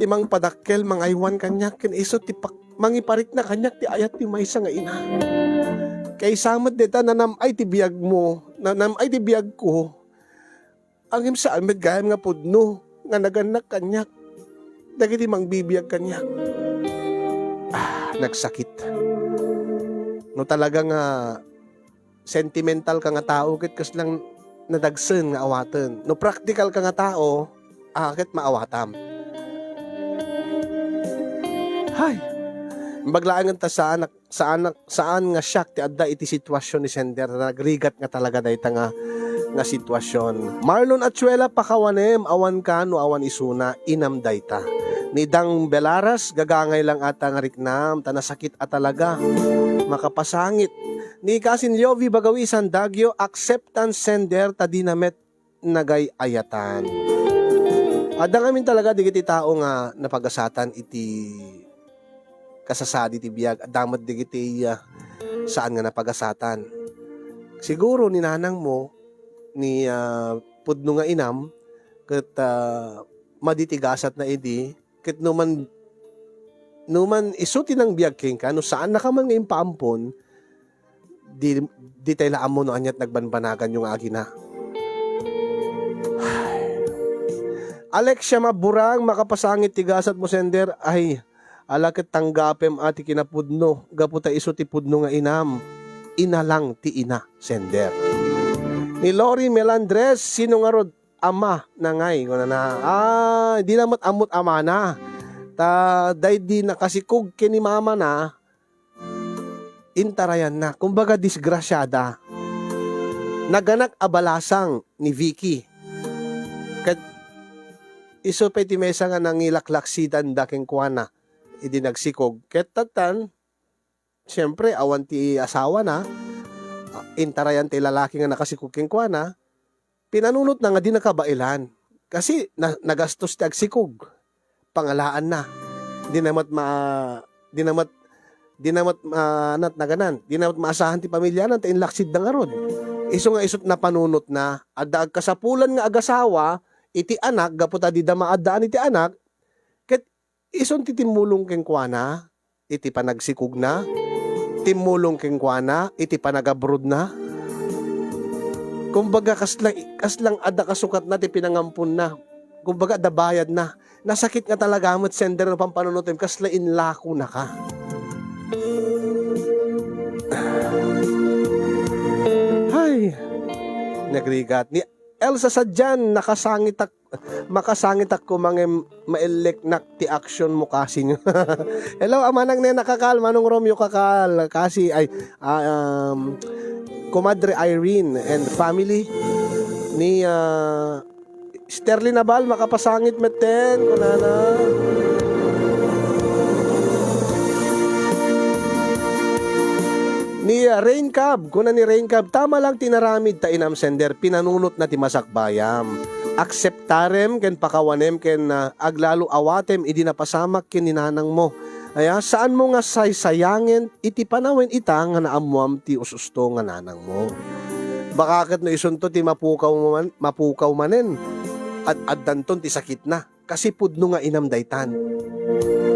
ti mangpadakkel, mangaywan kaniak, ken isu ti pak-, mangiparikna kaniak ti ayat ti maysa nga ina. Kaysa met dayta, nanam-ay ti biagmo, nanam-ay ti biagko, ngem saan met gayam nga pudno nga nagannak kaniak dagiti mangbibiag kaniak. Ah, nagsakit. No talaga nga sentimental ka nga tao, ket kasla nadagsen nga awaten. No praktikal ka nga tao, ah, ket maawatam. Hay! Imbag laengen ta saan a saan, saan nga siak ti adda iti situasion ni sender, ta nagrigat nga talaga dayta nga, nga situasion. Marlon Achuela, pakawanem, awan ka no awan isuna, inam dayta. Ni Dang Belaras, gagangay lang ata nga riknam, ta nasakit a talaga. Makapasangit. Ni Kasin Liovi Bagawisan, Dagyo, acceptance sender, ta dina met nagay-ayatan. Adda ngamin talaga digiti tao nga napagasatan iti kasasadi ti biag. Adda met digiti, ah, saan nga napagasatan. Siguro ni nanangmo, ni, ah, pudno nga inam, ket, ah, madi ti gasatna idi, ket no man, no man isu ti nangbiag kenka, no saannaka man nga impaampon, di, di tay la ammo no aniat nagbanbanaganyo nga agina. Alexia Maburang, makapasangit ti gasatmo, sender. Ay, ala ket tanggapem a ti kinapudno, gapu ta isu ti pudno nga inam. Ina lang ti ina, sender. Ni Lori Melandres, sino ngarud? Ama, nangay, kunana. Ah, di na met ammot amana. Ta, daydi nakasikog ken ni mamana, intarayanna. Kumbaga, disgrasiada. Naganak a balasang ni Vicky. Ket isu pay ti maysa nga nangilaklaksidan da kenkuana idi nagsikog. Ket tattan, siyempre, awan ti asawana, ah, intarayan ti lalaki nga nakasikog kenkuana, pinanunotna nga di nakabaelan. Kasi na-, nagastos ti agsikog. Pangalaanna. Dina met ma-, dina met, dina met ma-, nat-, naganan. Dina met maasahan ti pamiliana ta inlaksidda ngarud. Isu nga isut' napanunotna, adda agkasapulan nga agasawa iti anak gapu ta dida maaddaan iti anak, ket isun ti timmulong kenkuana iti panagsikogna, timmulong kenkuana iti panagabrodna. Kumbaga, kasla-, kaslang adda kasukatna ti pinangamponna. Kumbaga, adda bayadna. Nasakit nga talaga met, sender, no pampanunotem, kasla inlakonaka. Ay, nagrigat. Ni Elsa Sadian, nakasangitak, makasangitak koma ngem maelleknak ti action mo, kasi. Hello, Amanang Nena Kakal, Manong Romeo Kakal, kasi, ay, ah, um, Kumadre Irene and family. Ni, ah, Sterling Abal, makapasangit metten, kunana. Ni, ah, Rain Cab, kuna ni Rain Cab, "Tama lang ti inaramid ta, inam, sender, pinanunotna ti masakbayam. Akseptarem ken pakawanem ken, ah, aglalo awatem idi napasamak ken ni nanangmo. Aya, saanmo nga saysayangen iti panawen ita nga naammoam ti us-usto nga nanangmo." Baka ket no isunto ti mapukaw man, mapukaw manen, ad-addanton ti sakitna. Kasi pudno nga inam daytan.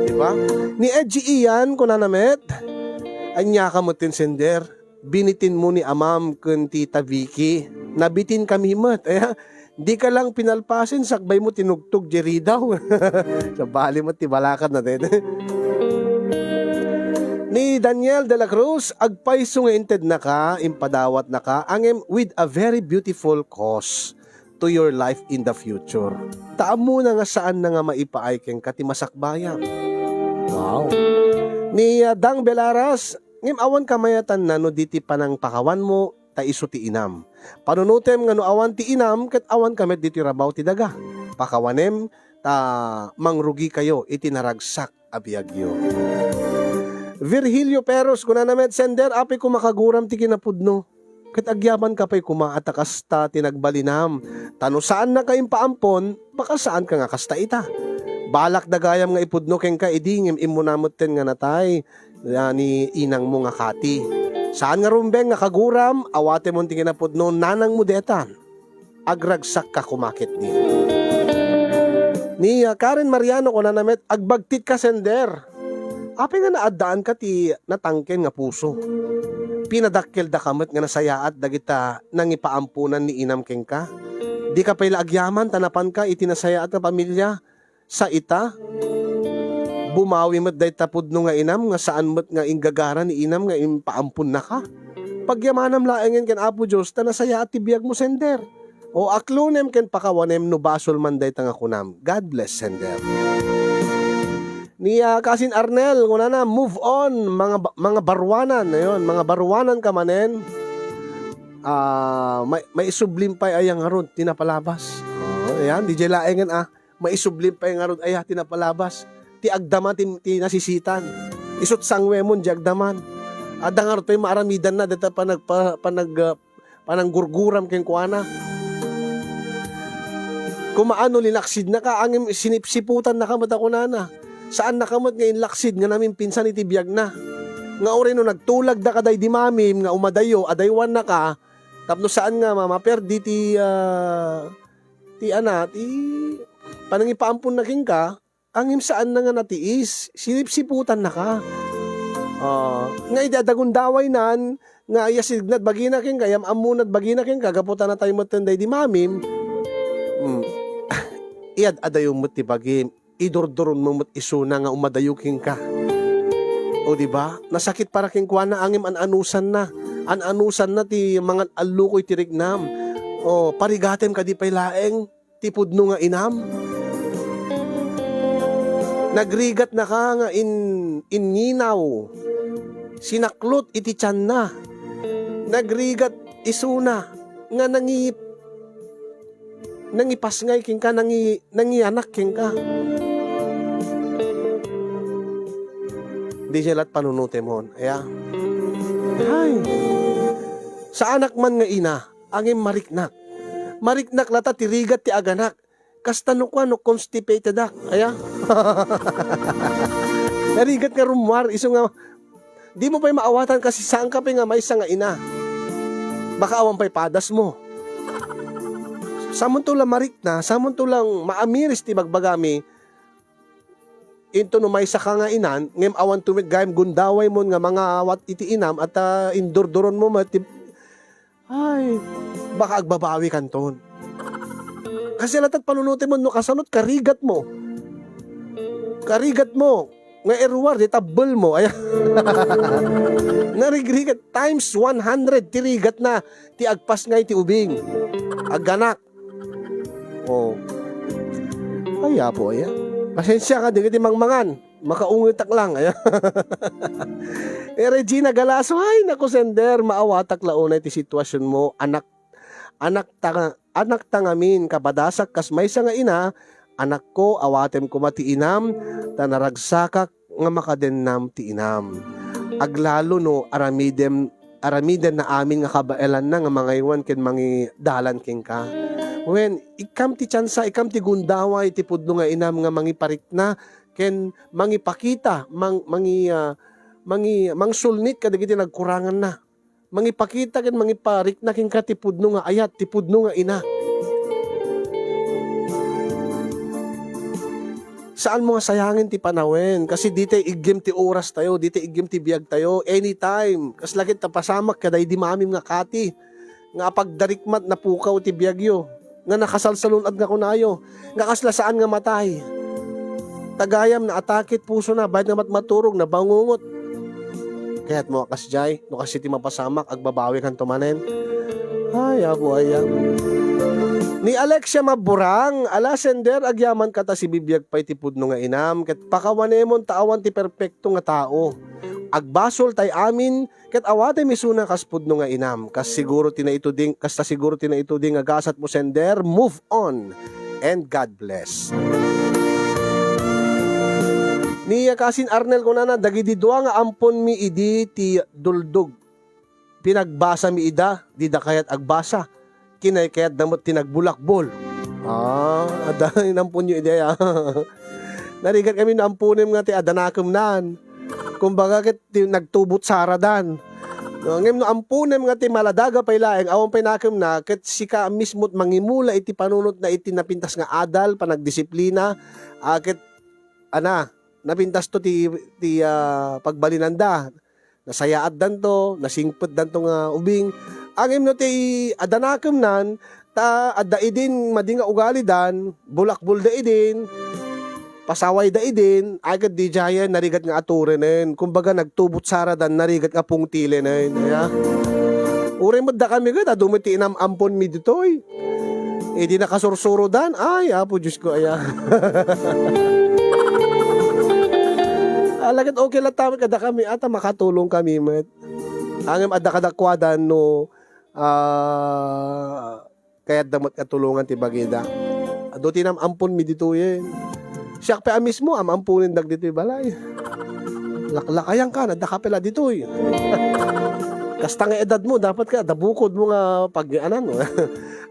Di ba? Ni Edgy Ian, kunana met, "Ania ka met, sender? Binitinmo ni amam ken Tita Vicky. Nabitinkami met." Aya, di ka lang pinalpasen, sakbay mo tinugtog diay ridaw. Sabali met ti balakad na, dede. Ni Daniel de la Cruz, "Agpayso nga intednaka, impadawatnaka, ngem with a very beautiful cause to your life in the future. Ta ammona nga saanna nga maipaay kenka ti masakbayam." Wow. Ni, ah, Dang Belaras, "Ngem awan kamayatanna no di ti panangpakawanmo ta isu ti inam. Panunotem nga no awan ti inam, ket awanka met ditoy rabaw ti daga. Pakawanem ta mangrugikayo iti naragsak a biagyo." Virgilio Peros, kunana met, "Sender, apay koma kaguram ti kinapudno. Ket agyamanka pay koma a ta kasta ti nagbalinam. Ta no saannaka impaampon, baka saanka nga kasta ita. Balakda gayam nga ipudno kenka idi ngem immuna metten nga natay, ah, ni inangmo nga Kati. Saan nga rumbeng nga kaguram, awatemon ti kinapudno, nanangmo detan. Agragsakka koma ketdi." Ni, ah, Karen Mariano, kunana met, "Agbagtitka, sender. Apay nga naaddaanka ti natangken nga puso? Pinadakkeldaka met nga nasayaat dagita nangipaamponan ni inam kenka. Dika pay la agyaman ta napanka iti nasayaat nga pamilia. Sa ita, bumawi met dayta pudno nga inam nga saan met nga inggagara ni inam nga impaamponnaka. Pagyamanam laengen ken Apo Dios ta nasayaat ti biagmo, sender. O aklonem ken pakawanem no basol man dayta nga kunam. God bless, sender." Ni, ah, Kasin Arnel, kunana, "Move on, mga ba-, mga baruanan." Ayun, mga baruanan ka manen. Ah, may, maisublim pay aya ngarud ti napalabas. Oh, ayan, di jay laengen, ah. Maisublim pay ngarud aya ti napalabas. Ti agdama ti, ti nasisitan. Isut' sangwemon di agdaman. Adda ngarud pay maaramidanna dayta panag-, pa-, panag-, ah, pananggurguram kenkuana. Kumaano linaksidnaka, ngem sinipsiputannaka met a kunana. Saannaka met nga inlaksid nga namimpinsan iti biagna. Nga uray no nagtulagda ka daydi mamim nga umadayo, adaywannaka, tapno saan nga ma-, maperdi ti, ah, ti ana, ti panangipaamponna kenka, ngem saanna nga natiis, sinipsiputannaka. Ah, nga idi adda gundawaynan, nga iyasignad bagina kenka, yam-ammonad bagina kenka, gapu ta natay metten daydi mamim, mm, iyad-adayo met ti bagim, idurduronmo met isuna nga umadayo kenka. O, di ba? Nasakit para kenkuana, ngem an-anusanna. An-anusanna ti mangan-allukoy ti riknam. O, parigatem kadi pay laeng ti pudno nga inam. Nagrigatnaka nga in-, inninaw. Sinaklot iti tianna. Nagrigat isuna nga nangi-, nangipasngay kenka, nangi-, nangianak kenka. Di siya lat panunutemon. Aya. Ay. Saanak man nga ina, ngem mariknak. Mariknak lata ti rigat ti aganak. Kasta no kuan, no constipated ak. Aya? Narigat nga rummuar, isu nga, di mo pay maawatan kasi saan ka pay nga maysa nga ina. Baka awan pay padas mo. Samunto lang marikna, samunto lang maamiris ti bagbagami, into no maysa ka nga inan, ngem awan tumit gayam gundaway mo nga mangawat iti inam at, ah, indurduron mo met ti, ay, baka agbabawi kanton. Kasi latat panunuti mo no kasanot karigat mo. Karigat mo nga iruar di tabbel mo. Ay, narigrigat times one hundred ti rigat na ti agpasngay ti ubing. Agganak. Oh. Ay, apo, aya. Pasensya ka, di ka ti mangmangan. Makaungetak lang, aya. Eh, Regina Galaso, ay, naku, sender, maawatak la unay ti sitwasyon mo, anak, anak ta, anak ta ngamin, kapadasak kas maysa nga ina, anakko, awatem koma ti inam, ta naragsakak nga makadennam ti inam. Aglalo no aramidem, aramiden na amin nga kabaelanna nga mangaywan ken mangidalan kenka. Wen, ikkam ti tiansa, ikkam ti gundaway ti pudno nga inam nga mangiparikna ken mangipakita, mang-, mangi-, ah, mangi-, mangsulnit kadagiti nagkuranganna. Mangipakita ken mangiparikna kenka ti pudno nga ayat, ti pudno nga ina. Saan mo nga sayangen ti panawen, kasi ditay iggem ti oras tayo, ditay iggem ti biag tayo, anytime. Kasla ket ta pasamak kadaydi mamim nga kati, nga apagdarikmat napukaw ti biagyo, nga nakasalsalun-ad nga kunayo, nga kasla saan nga matay. Tagayam naatake ti pusona, bayat nga mat-, maturog, nabangungot. Kayat mo a kasdiay, no kasi ti mapasamak, agbabawi kanto manen. Ay, apo, ay, ah. Ni Alexia Maburang, ala sender, agyaman ka ta sibibiag pay ti pudno nga inam, ket pakawanemon ta awan ti perpekto nga tao. Agbasol tay amin, ket awatem isuna kas pudno nga inam. Kas siguro ti naituding, kasta siguro ti naituding nga gasat mo sender, move on. And God bless. Ni Kasin Arnel kunana, dagidi dua nga amponmi idi ti duldog. Pinagbasami ida, dida kayat agbasa. Kinaykayatda met ti nagbulakbol. Ah, adda inamponyo idi, ah. Narigat kami no amponem nga ti adda nakemnan. Kumbaga, ket ti nagtubot saradan. No, ngem no amponem nga ti maladaga pay laeng, awan pay nakemna, ket sika mismo ti mangimula iti panunotna iti napintas nga adal, panagdisiplina, a, ket, ana, napintas to ti, ti, ah, pagbalinanda. Nasayaatdanto, nasingpetdanto nga ubing. Ngem no ti adda nakemnan, ta adda idin madi nga ugalidan, bulakbolda idin, pasawayda idin, ay ket didiayen narigat nga aturenen. Kumbaga, nagtubot saradan, narigat nga pungtilenen. Aya? Uray met dakami ket, adu met ti inam-amponmi ditoy. Idi nakasursurodan, ay, Apo Diyos ko, aya. Ala ket okay latta met kadakami, a, ta makatulong kami met. Ngem adda kadakuada no, ah, kayatda met nga tulongan ti bagida. Adu ti inam-amponmi ditoyen. Siak pay a mismo, am-amponen dagditoy balay. Laklakayan ka, nadda ka pala ditoy. Kasta nga edad mo, dapat ka, dabukod mo nga pag-anan mo.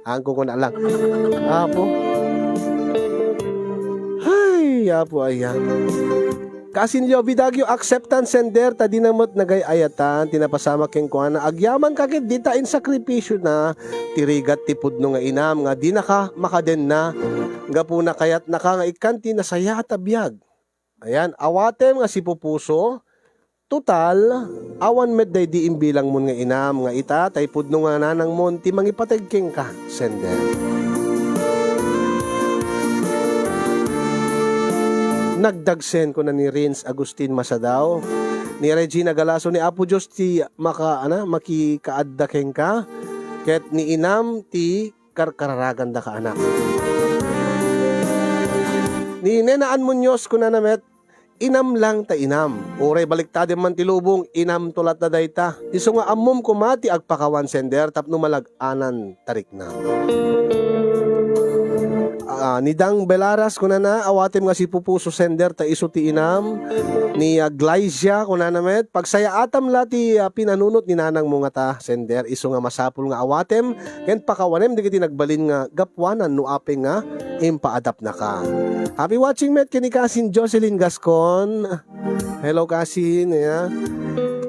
Ang kukuna lang. Apo. Ay, Apo, ayan. Kasin Leo Bidagio, acceptance sender, ta di na met nagay-ayatan, ti napasamak kenkuana. Agyaman ka ket dita in sakripisyo na, ti rigat ti pudno nga inam, nga di naka makadenna. Gapuna kayat naka nga ikkan ti nasayaat a biag. Ayan, awatem nga sipupuso, total, awan met daydi imbilangmon nga inam nga ita, tay pudno nga nanangmon ti mangipateg kenka, sender. Nagdagsen, kuna ni Rins Agustin Masadao, ni Regina Galaso, ni Apo Dios ti maka-, ana, makikaadda kenka, ket ni inam ti karkararaganda ka, anak. Ni Nena Ann Muñoz, kunana met, "Inam lang ta inam. Uray baliktadem man ti lubong, inam to latta dayta. Isu nga ammom koma ti agpakawan sender tapno malag-anan tarikna." Ah, ni Dang Belaras, kunana, awatem nga sipupuso, sender, ta isu ti inam. Ni, ah, Glycia, kunana met, pagsayaatam la ti, ah, pinanunot ni nanangmo ngata, sender, isu nga masapul nga awatem ken pakawanem dagiti nagbalin nga gapuanan no apay nga impaadapnaka. Happy watching met ken ni Kasin Jocelyn Gascon. Hello, Kasin, ya.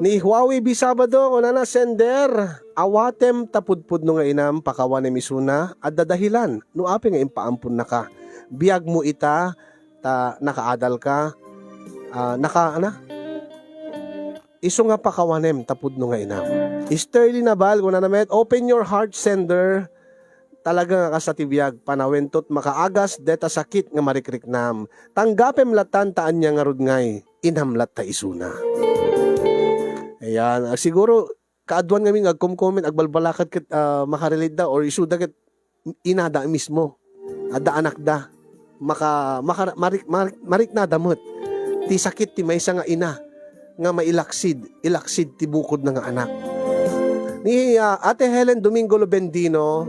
Ni Huawei B Sabado, kunana, sender, awatem ta pudpudno nga inam, pakawanem isuna, adda dahilan no apay nga impaamponnaka. Biagmo ita, ta nakaadalka, ah, naka-, ana? Isu nga pakawanem ta pudno nga inam. Sterling Nabal, kunana met, "Open your heart, sender." Talaga nga kasta ti biag, panawentot makaagas deta sakit nga marikriknam. Tanggapem latan ta ania ngarud ngay, inam latta isuna. Ayan, ah, siguro, kaaduan ngamin nga agkomkomen, agbalbalakat ket, ah, makarelate da or isuda ket inada mismo. Adda anakda. Maka-, maka-, marik-, marik-, mariknada met ti sakit ti maysa nga ina nga mailaksid, ilaksid ti bukodna nga anak. Ni, ah, Ate Helen Domingo Lobendino,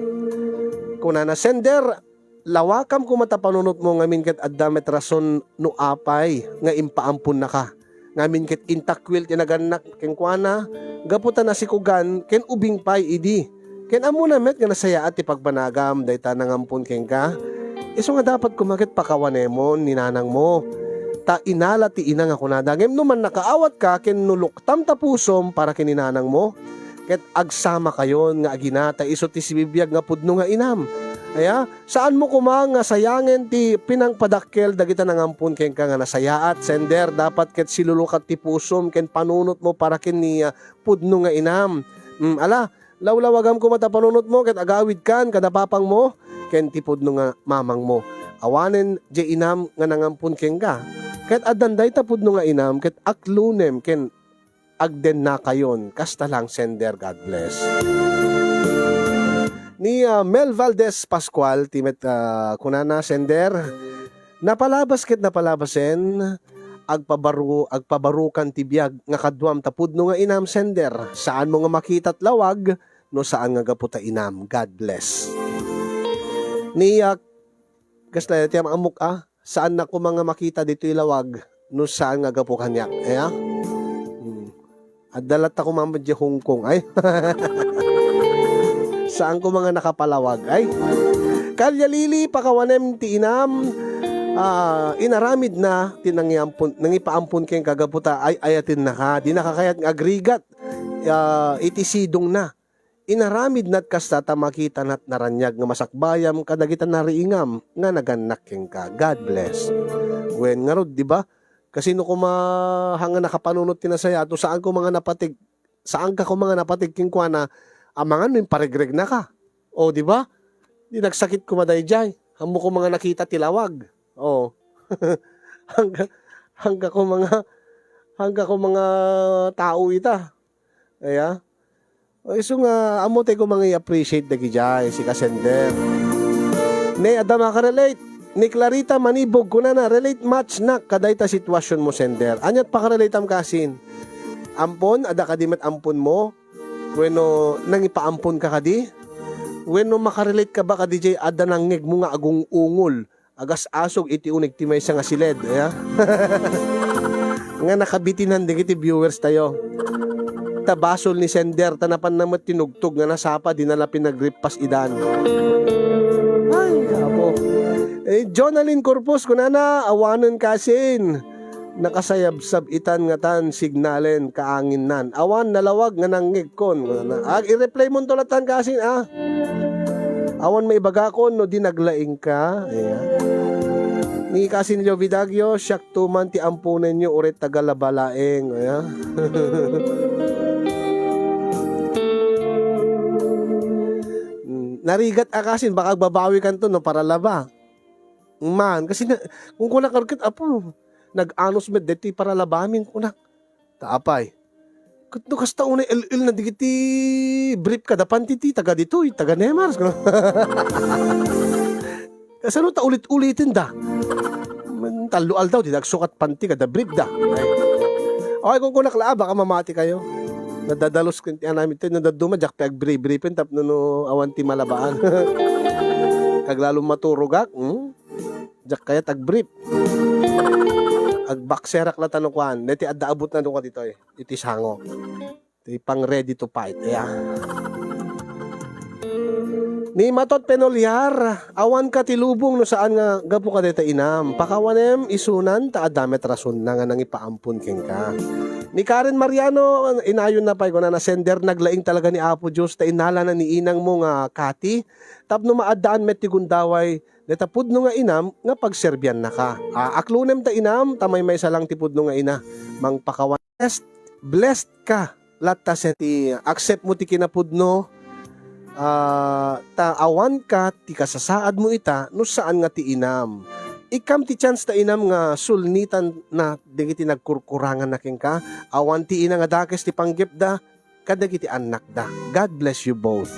kunana, "Sender, lawakam koma ta panunotmo ngamin ket adda met rason no apay nga impaamponnaka. Ngamin ket intakwil ti nagannak kenkuana, gapu ta nasikugan ken ubing pay idi. Ken ammona met nga nasayaat ti pagbanagam dayta nangampon kenka. Isu nga dapat koma ket pakawanemon ni nanangmo. Ta ina la ti ina nga kunada. Ngem no mannakaawatka ken no luktam ta pusom para ken ni nanangmo, ket agsamakayon nga agina ta isu ti sibibiag nga pudno nga inam." Aya, saanmo koma nga sayangen ti pinangpadakkel dagita nangampon kenka nga nasayaat, sender, dapat ket silulukat ti pusom ken panunotmo para ken ni, ah, pudno nga inam. Mm, ala, lawlawagam koma ta panunotmo ket agawidkan kada papangmo ken ti pudno nga mamangmo. Awanen diay inam nga nangampon kenka. Ket addan dayta pudno nga inam ket aklunem ken agdennakayon. Kasta lang, sender. God bless. Ni, ah, Mel Valdez Pascual, ti met, ah, kunana, sender, napalabas ket napalabasen, agpabaru-, agpabarukan ti biag nga kaduam ta pudno nga inam, sender. Saanmo nga makita ti lawag no saan nga gapu ta inam. God bless. Ni, ah, kasla ti am-ammok, ah, saannak koma nga makita ditoy lawag no saan nga gapu kaniak. Aya? Hmm. Adda latta koma met diay Hong Kong. Ay. Saan koma nga nakapalawag. Ay. Kalya Lili, pakawanem ti inam, ah, inaramidna ti nangiampon, nangipaampon kenka gapu ta ay-ayatennaka. Dinaka kayat nga agrigat, ah, iti sidongna. Inaramidnat kasta ta makitanat naraniag nga masakbayam kadagita nariingam nga nagannak kenka. God bless. Wen ngarud, di ba? Kasino koma nga nakapanunot ti nasayaat, no saan koma nga napatig, saanka koma nga napatig kenkuana, amangan no imparigrignaka. O, di ba? Di nagsakit koma daydiay. Ammo koma nga nakita ti lawag. O. Haanka, haanka koma nga, haanka koma nga tao ita. Aya? O, isu nga, ammo tay koma nga i-appreciate dagidiay, sika sender. Ne, adda makarelate. Ni Clarita Manibog, kunana, "Relate much, nak, kadayta situasionmo, sender." Aniat pakarelateam, kasin? Ampon, adda kadi met amponmo? Wenno nangipaamponka kadi? Wenno makarelate ka ba kadidiay adda nangngegmo nga agung-ungol? Agas-asog iti uneg ti maysa nga siled, aya? Nga nakabitinan dagiti viewers tayo. Ta basol ni sender, ta napanna met tinugtog nga nasapa, dina la pinagrippas idan. Ay, apo. Eh, Jonalyn Corpus, kunana, awanen kasin. Nakasayabsab itan ngatan signalen kaanginnan. Awan nalawag nga nangngegkon. Ag i-reply mo to latan kasin, ah. Awan maibagakon no di naglaing ka. Ayan. Ni Kasin Leo Vidagio, "Siak to man ti amponenyo, uray taga Laba laeng." Ayan. Mm, narigat a kasin, baka agbabawi kanto, no, para Laba. Man, kasi na, kung kunak arket, apo, nag-anos met deti para Laba amin, kunak. Ta apay. Ket no kasta unay el-el na digiti brief kada panti ti taga ditoy, taga Nemars. Kasano ta ulit-uliten da? Man, tallo aldaw, di nagsukat panti kada brief da. Ay. Okay, kung kunak la, baka mamati kayo. Nadadalos ken ti anami tayo, nadaduma, jak pag brief-briefen, tapno no awan ti malabaan. Kag lalo maturogak, hmm? Diak kayat agbrief. Agbakserak la ta no kuan. Deti adda abutna no kuan ditoy. Iti sango. Ti pang ready to fight. Ayan. Ni Matot Penolyar, awan ka ti lubong no saan nga gapu ka deta inam. Pakawanem isunan ta adda met rasonna nga nangipaampon kenka. Ni Karen Mariano, inayon na pay, kuna na sender naglaing talaga ni Apo Dios ta inalana ni inang mo nga Kati, tapno maaddaan met ti gundaway deta pudno nga inam nga pagserbiannaka. A, aklonem ta inam, ta maymaysa lang ti pudno nga ina. Mangpakawan. Blessed, blessed ka. Latta sen ti accept mo ti kinapudno, ah, ta awan ka ti kasasaad mo ita no saan nga ti inam. Ikkam ti chance ta inam nga sulnitan na dagiti nagkurkurangan na kenka. Awan ti ina nga dakes ti panggepda kadagiti annakda. God bless you both.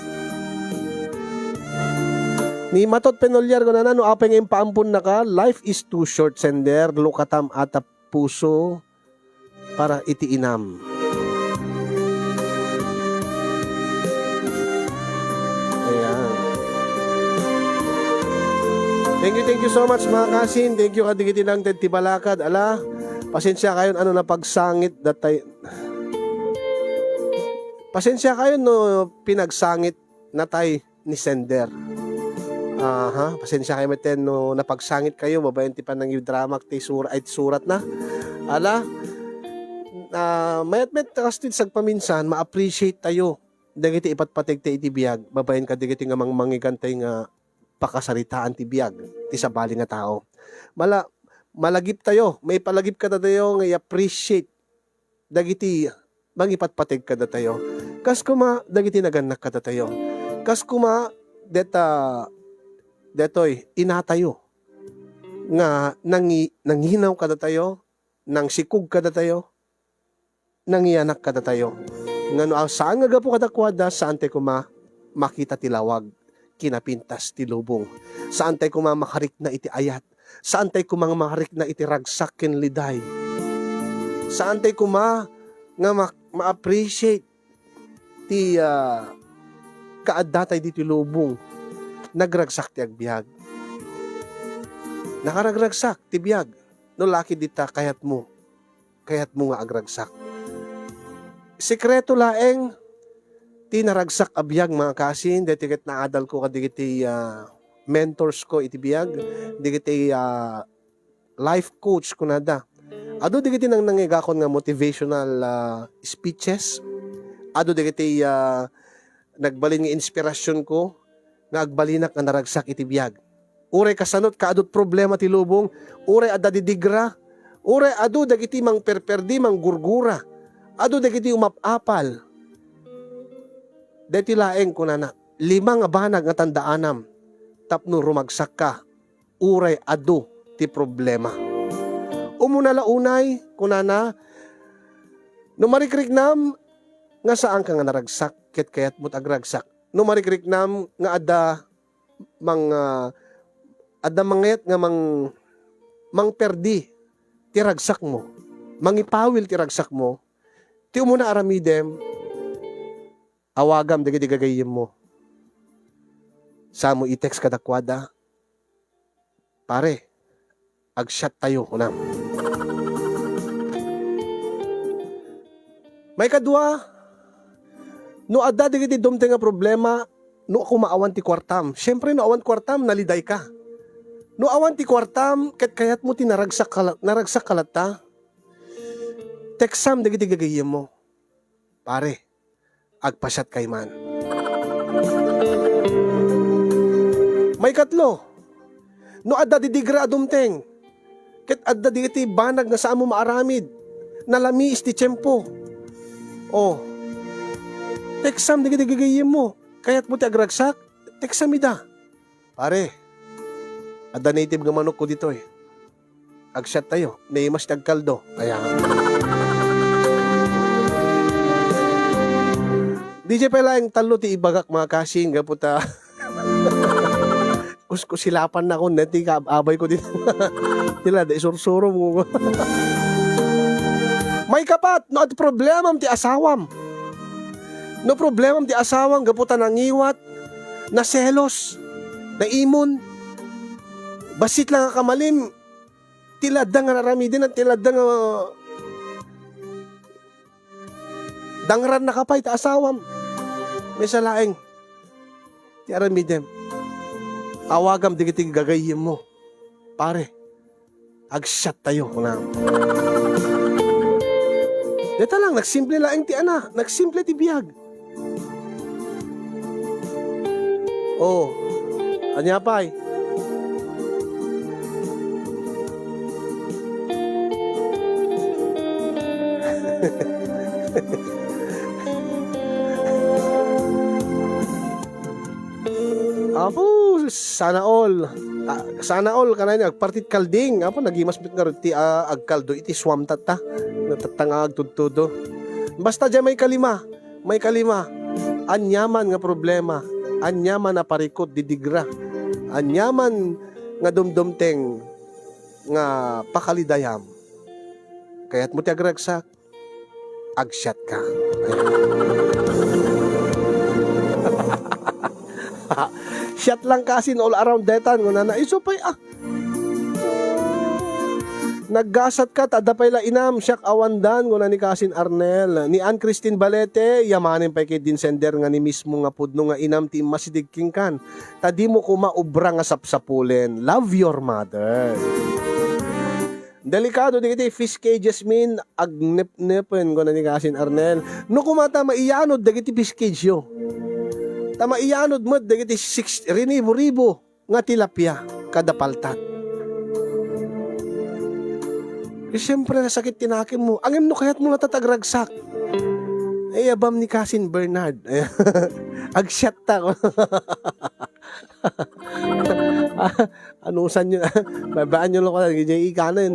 Ni Matot Penolyar, kunana, no apay nga impaamponnaka, life is too short, sender, lukatam ata puso para iti inam. Ayan. Thank you, thank you so much, mga kasin. Thank you kadigiti nangted ti balakad. Ala, pasensya kayon ano napagsangit datay. Pasensya kayon no pinagsangit natay ni sender. Aha, pasensya kayo met no napagsangit kayo babaen ti panangidramak ti sur-, ay, surat na. Ala, ah, mayat met kastid sagpaminsan, ma-appreciate tayo dagiti ipatpateg tayo iti biag, babaen kadagiti nga mangmangigan tayo nga pakasaritaan ti biag ti sabali nga tao. Mala-, malagip tayo, maipalagip kadatayo nga i-appreciate dagiti mangipatpateg kadatayo. Kas koma dagiti nagannak kadatayo. Kas koma deta, detoy inatayo nga nangi-, nanginaw kadatayo, nangsikog kadatayo, nangianak kadatayo. Nga no saan nga gapu kadakuada, saan tayo koma makita ti lawag, kinapintas ti lubong. Saan tayo koma makarikna iti ayat. Saan tayo koma makarikna iti ragsak ken liday. Saan tayo koma nga ma-, ma-appreciate ti, ah, kaadda tayo ditoy lubong. Nagragsak ti agbiag. Nakaragragsak ti biag. No lakid dita kayatmo. Kayatmo nga agragsak. Sekreto laeng ti naragsak a biag, mga kasin, daytoy ket naadal ko kadigiti, ah, mentors ko iti biag, digiti, ah, life coach kunada. Adu digiti nang-, nangigakon nga motivational, ah, speeches. Adu digiti, ah, nagbalin nga inspirasyon ko nga agbalinak nga naragsak iti biag. Uray kasano ti kaadut problema ti lubong, uray adda didigra, uray adu dagiti mangperperdi, manggurgura, adu dagiti umap-apal. Daytoy laeng kunana, lima nga banag nga tandaanam tapno rumagsakka uray adu ti problema. Umuna la unay, kunana, no marikriknam nga saanka nga naragsak ket kayatmo ti agragsak, no marikriknam nga adda mang-, ah, adda mangayat nga mang-, mangperdi ti ragsakmo, mangipawil ti ragsakmo, ti umuna aramidem, awagam dagiti gagayyemmo. Samo i-text kadakuada, "Pare, agsiattayo," kunam. Maikadua, no adda dagiti dumteng nga problema, no koma awan ti kuartam. Siyempre, no awan kuartam, nalidayka. No awan ti kuartam, ket kayatmo ti naragsak ka la-, naragsak ka latta, teksam dagiti gagayyemmo. Pare, agpasiatkay man. Maikatlo, no adda didigra a dumteng, ket adda dagiti banag nga saanmo maaramid, nalamiis ti tiempo. O, teksam dagiti gagayyemmo. Kayatmo ti agragsak? Teksam ida. Pare, adda native nga manokko ditoy. Agsiattayo, naimas ti agkaldo. Ayan. D J pay laeng tallo ti ibagak, mga kasing, gapu ta kuskusilapan na kun, ti kaab-abay ko dito. Tila, da isursuro mo. Maikapat, no adda problemam ti asawam. No problemam ti asawam, gapu ta nangiwat, naselos, naimon. Bassit lang a kamalim, ti ladda nga aramiden, ti ladda nga dangrannaka pay ta asawam. Maysa laeng ti aramidem. Awagam dagiti gagayyemmo. Pare, agsiattayo, kunam. Deta lang, nagsimple laeng ti ana, nagsimple ti biag. Oh, ania pay? Apo, sana all. Ah, sana all, kanay ni agpartit kalding. Apo, nagimas met ngarud ti, ah, agkaldo iti suam tatta. Natatta nga agtudtudo. Basta diay maikalima, maikalima, aniaman nga problema, aniaman a parikut didigra, aniaman nga dumdumteng nga pakalidayam. Kayatmo ti agragsak, agsiatka. Siat lang kasin all around detan, kunana, isu pay, ah. Naggasatka, ta adda pay la inam, siak awandan, kuna ni kasin Arnel. Ni Ann Christine Balete, yamanen pay ket din sender nga ni mismo nga pudno nga inam ti immasideg kenkan. Ta dimo koma ubra nga sapsapulen. Love your mother. Delikado dagiti fish cages, min, agnepnepen, kuna ni kasin Arnel. No koma ta maiyanod dagiti fish cage yo. Ta maiyanod met dagiti six, rinibo-ribo nga tilapia kada paltat. Eh, siyempre, nasakit ti nakemmo. Ngem no kayatmo latta ti agragsak, eh, abam ni kasin Bernard. Agsiatta. Anusan yo, babaan yo lang ko na, gijay ikanen.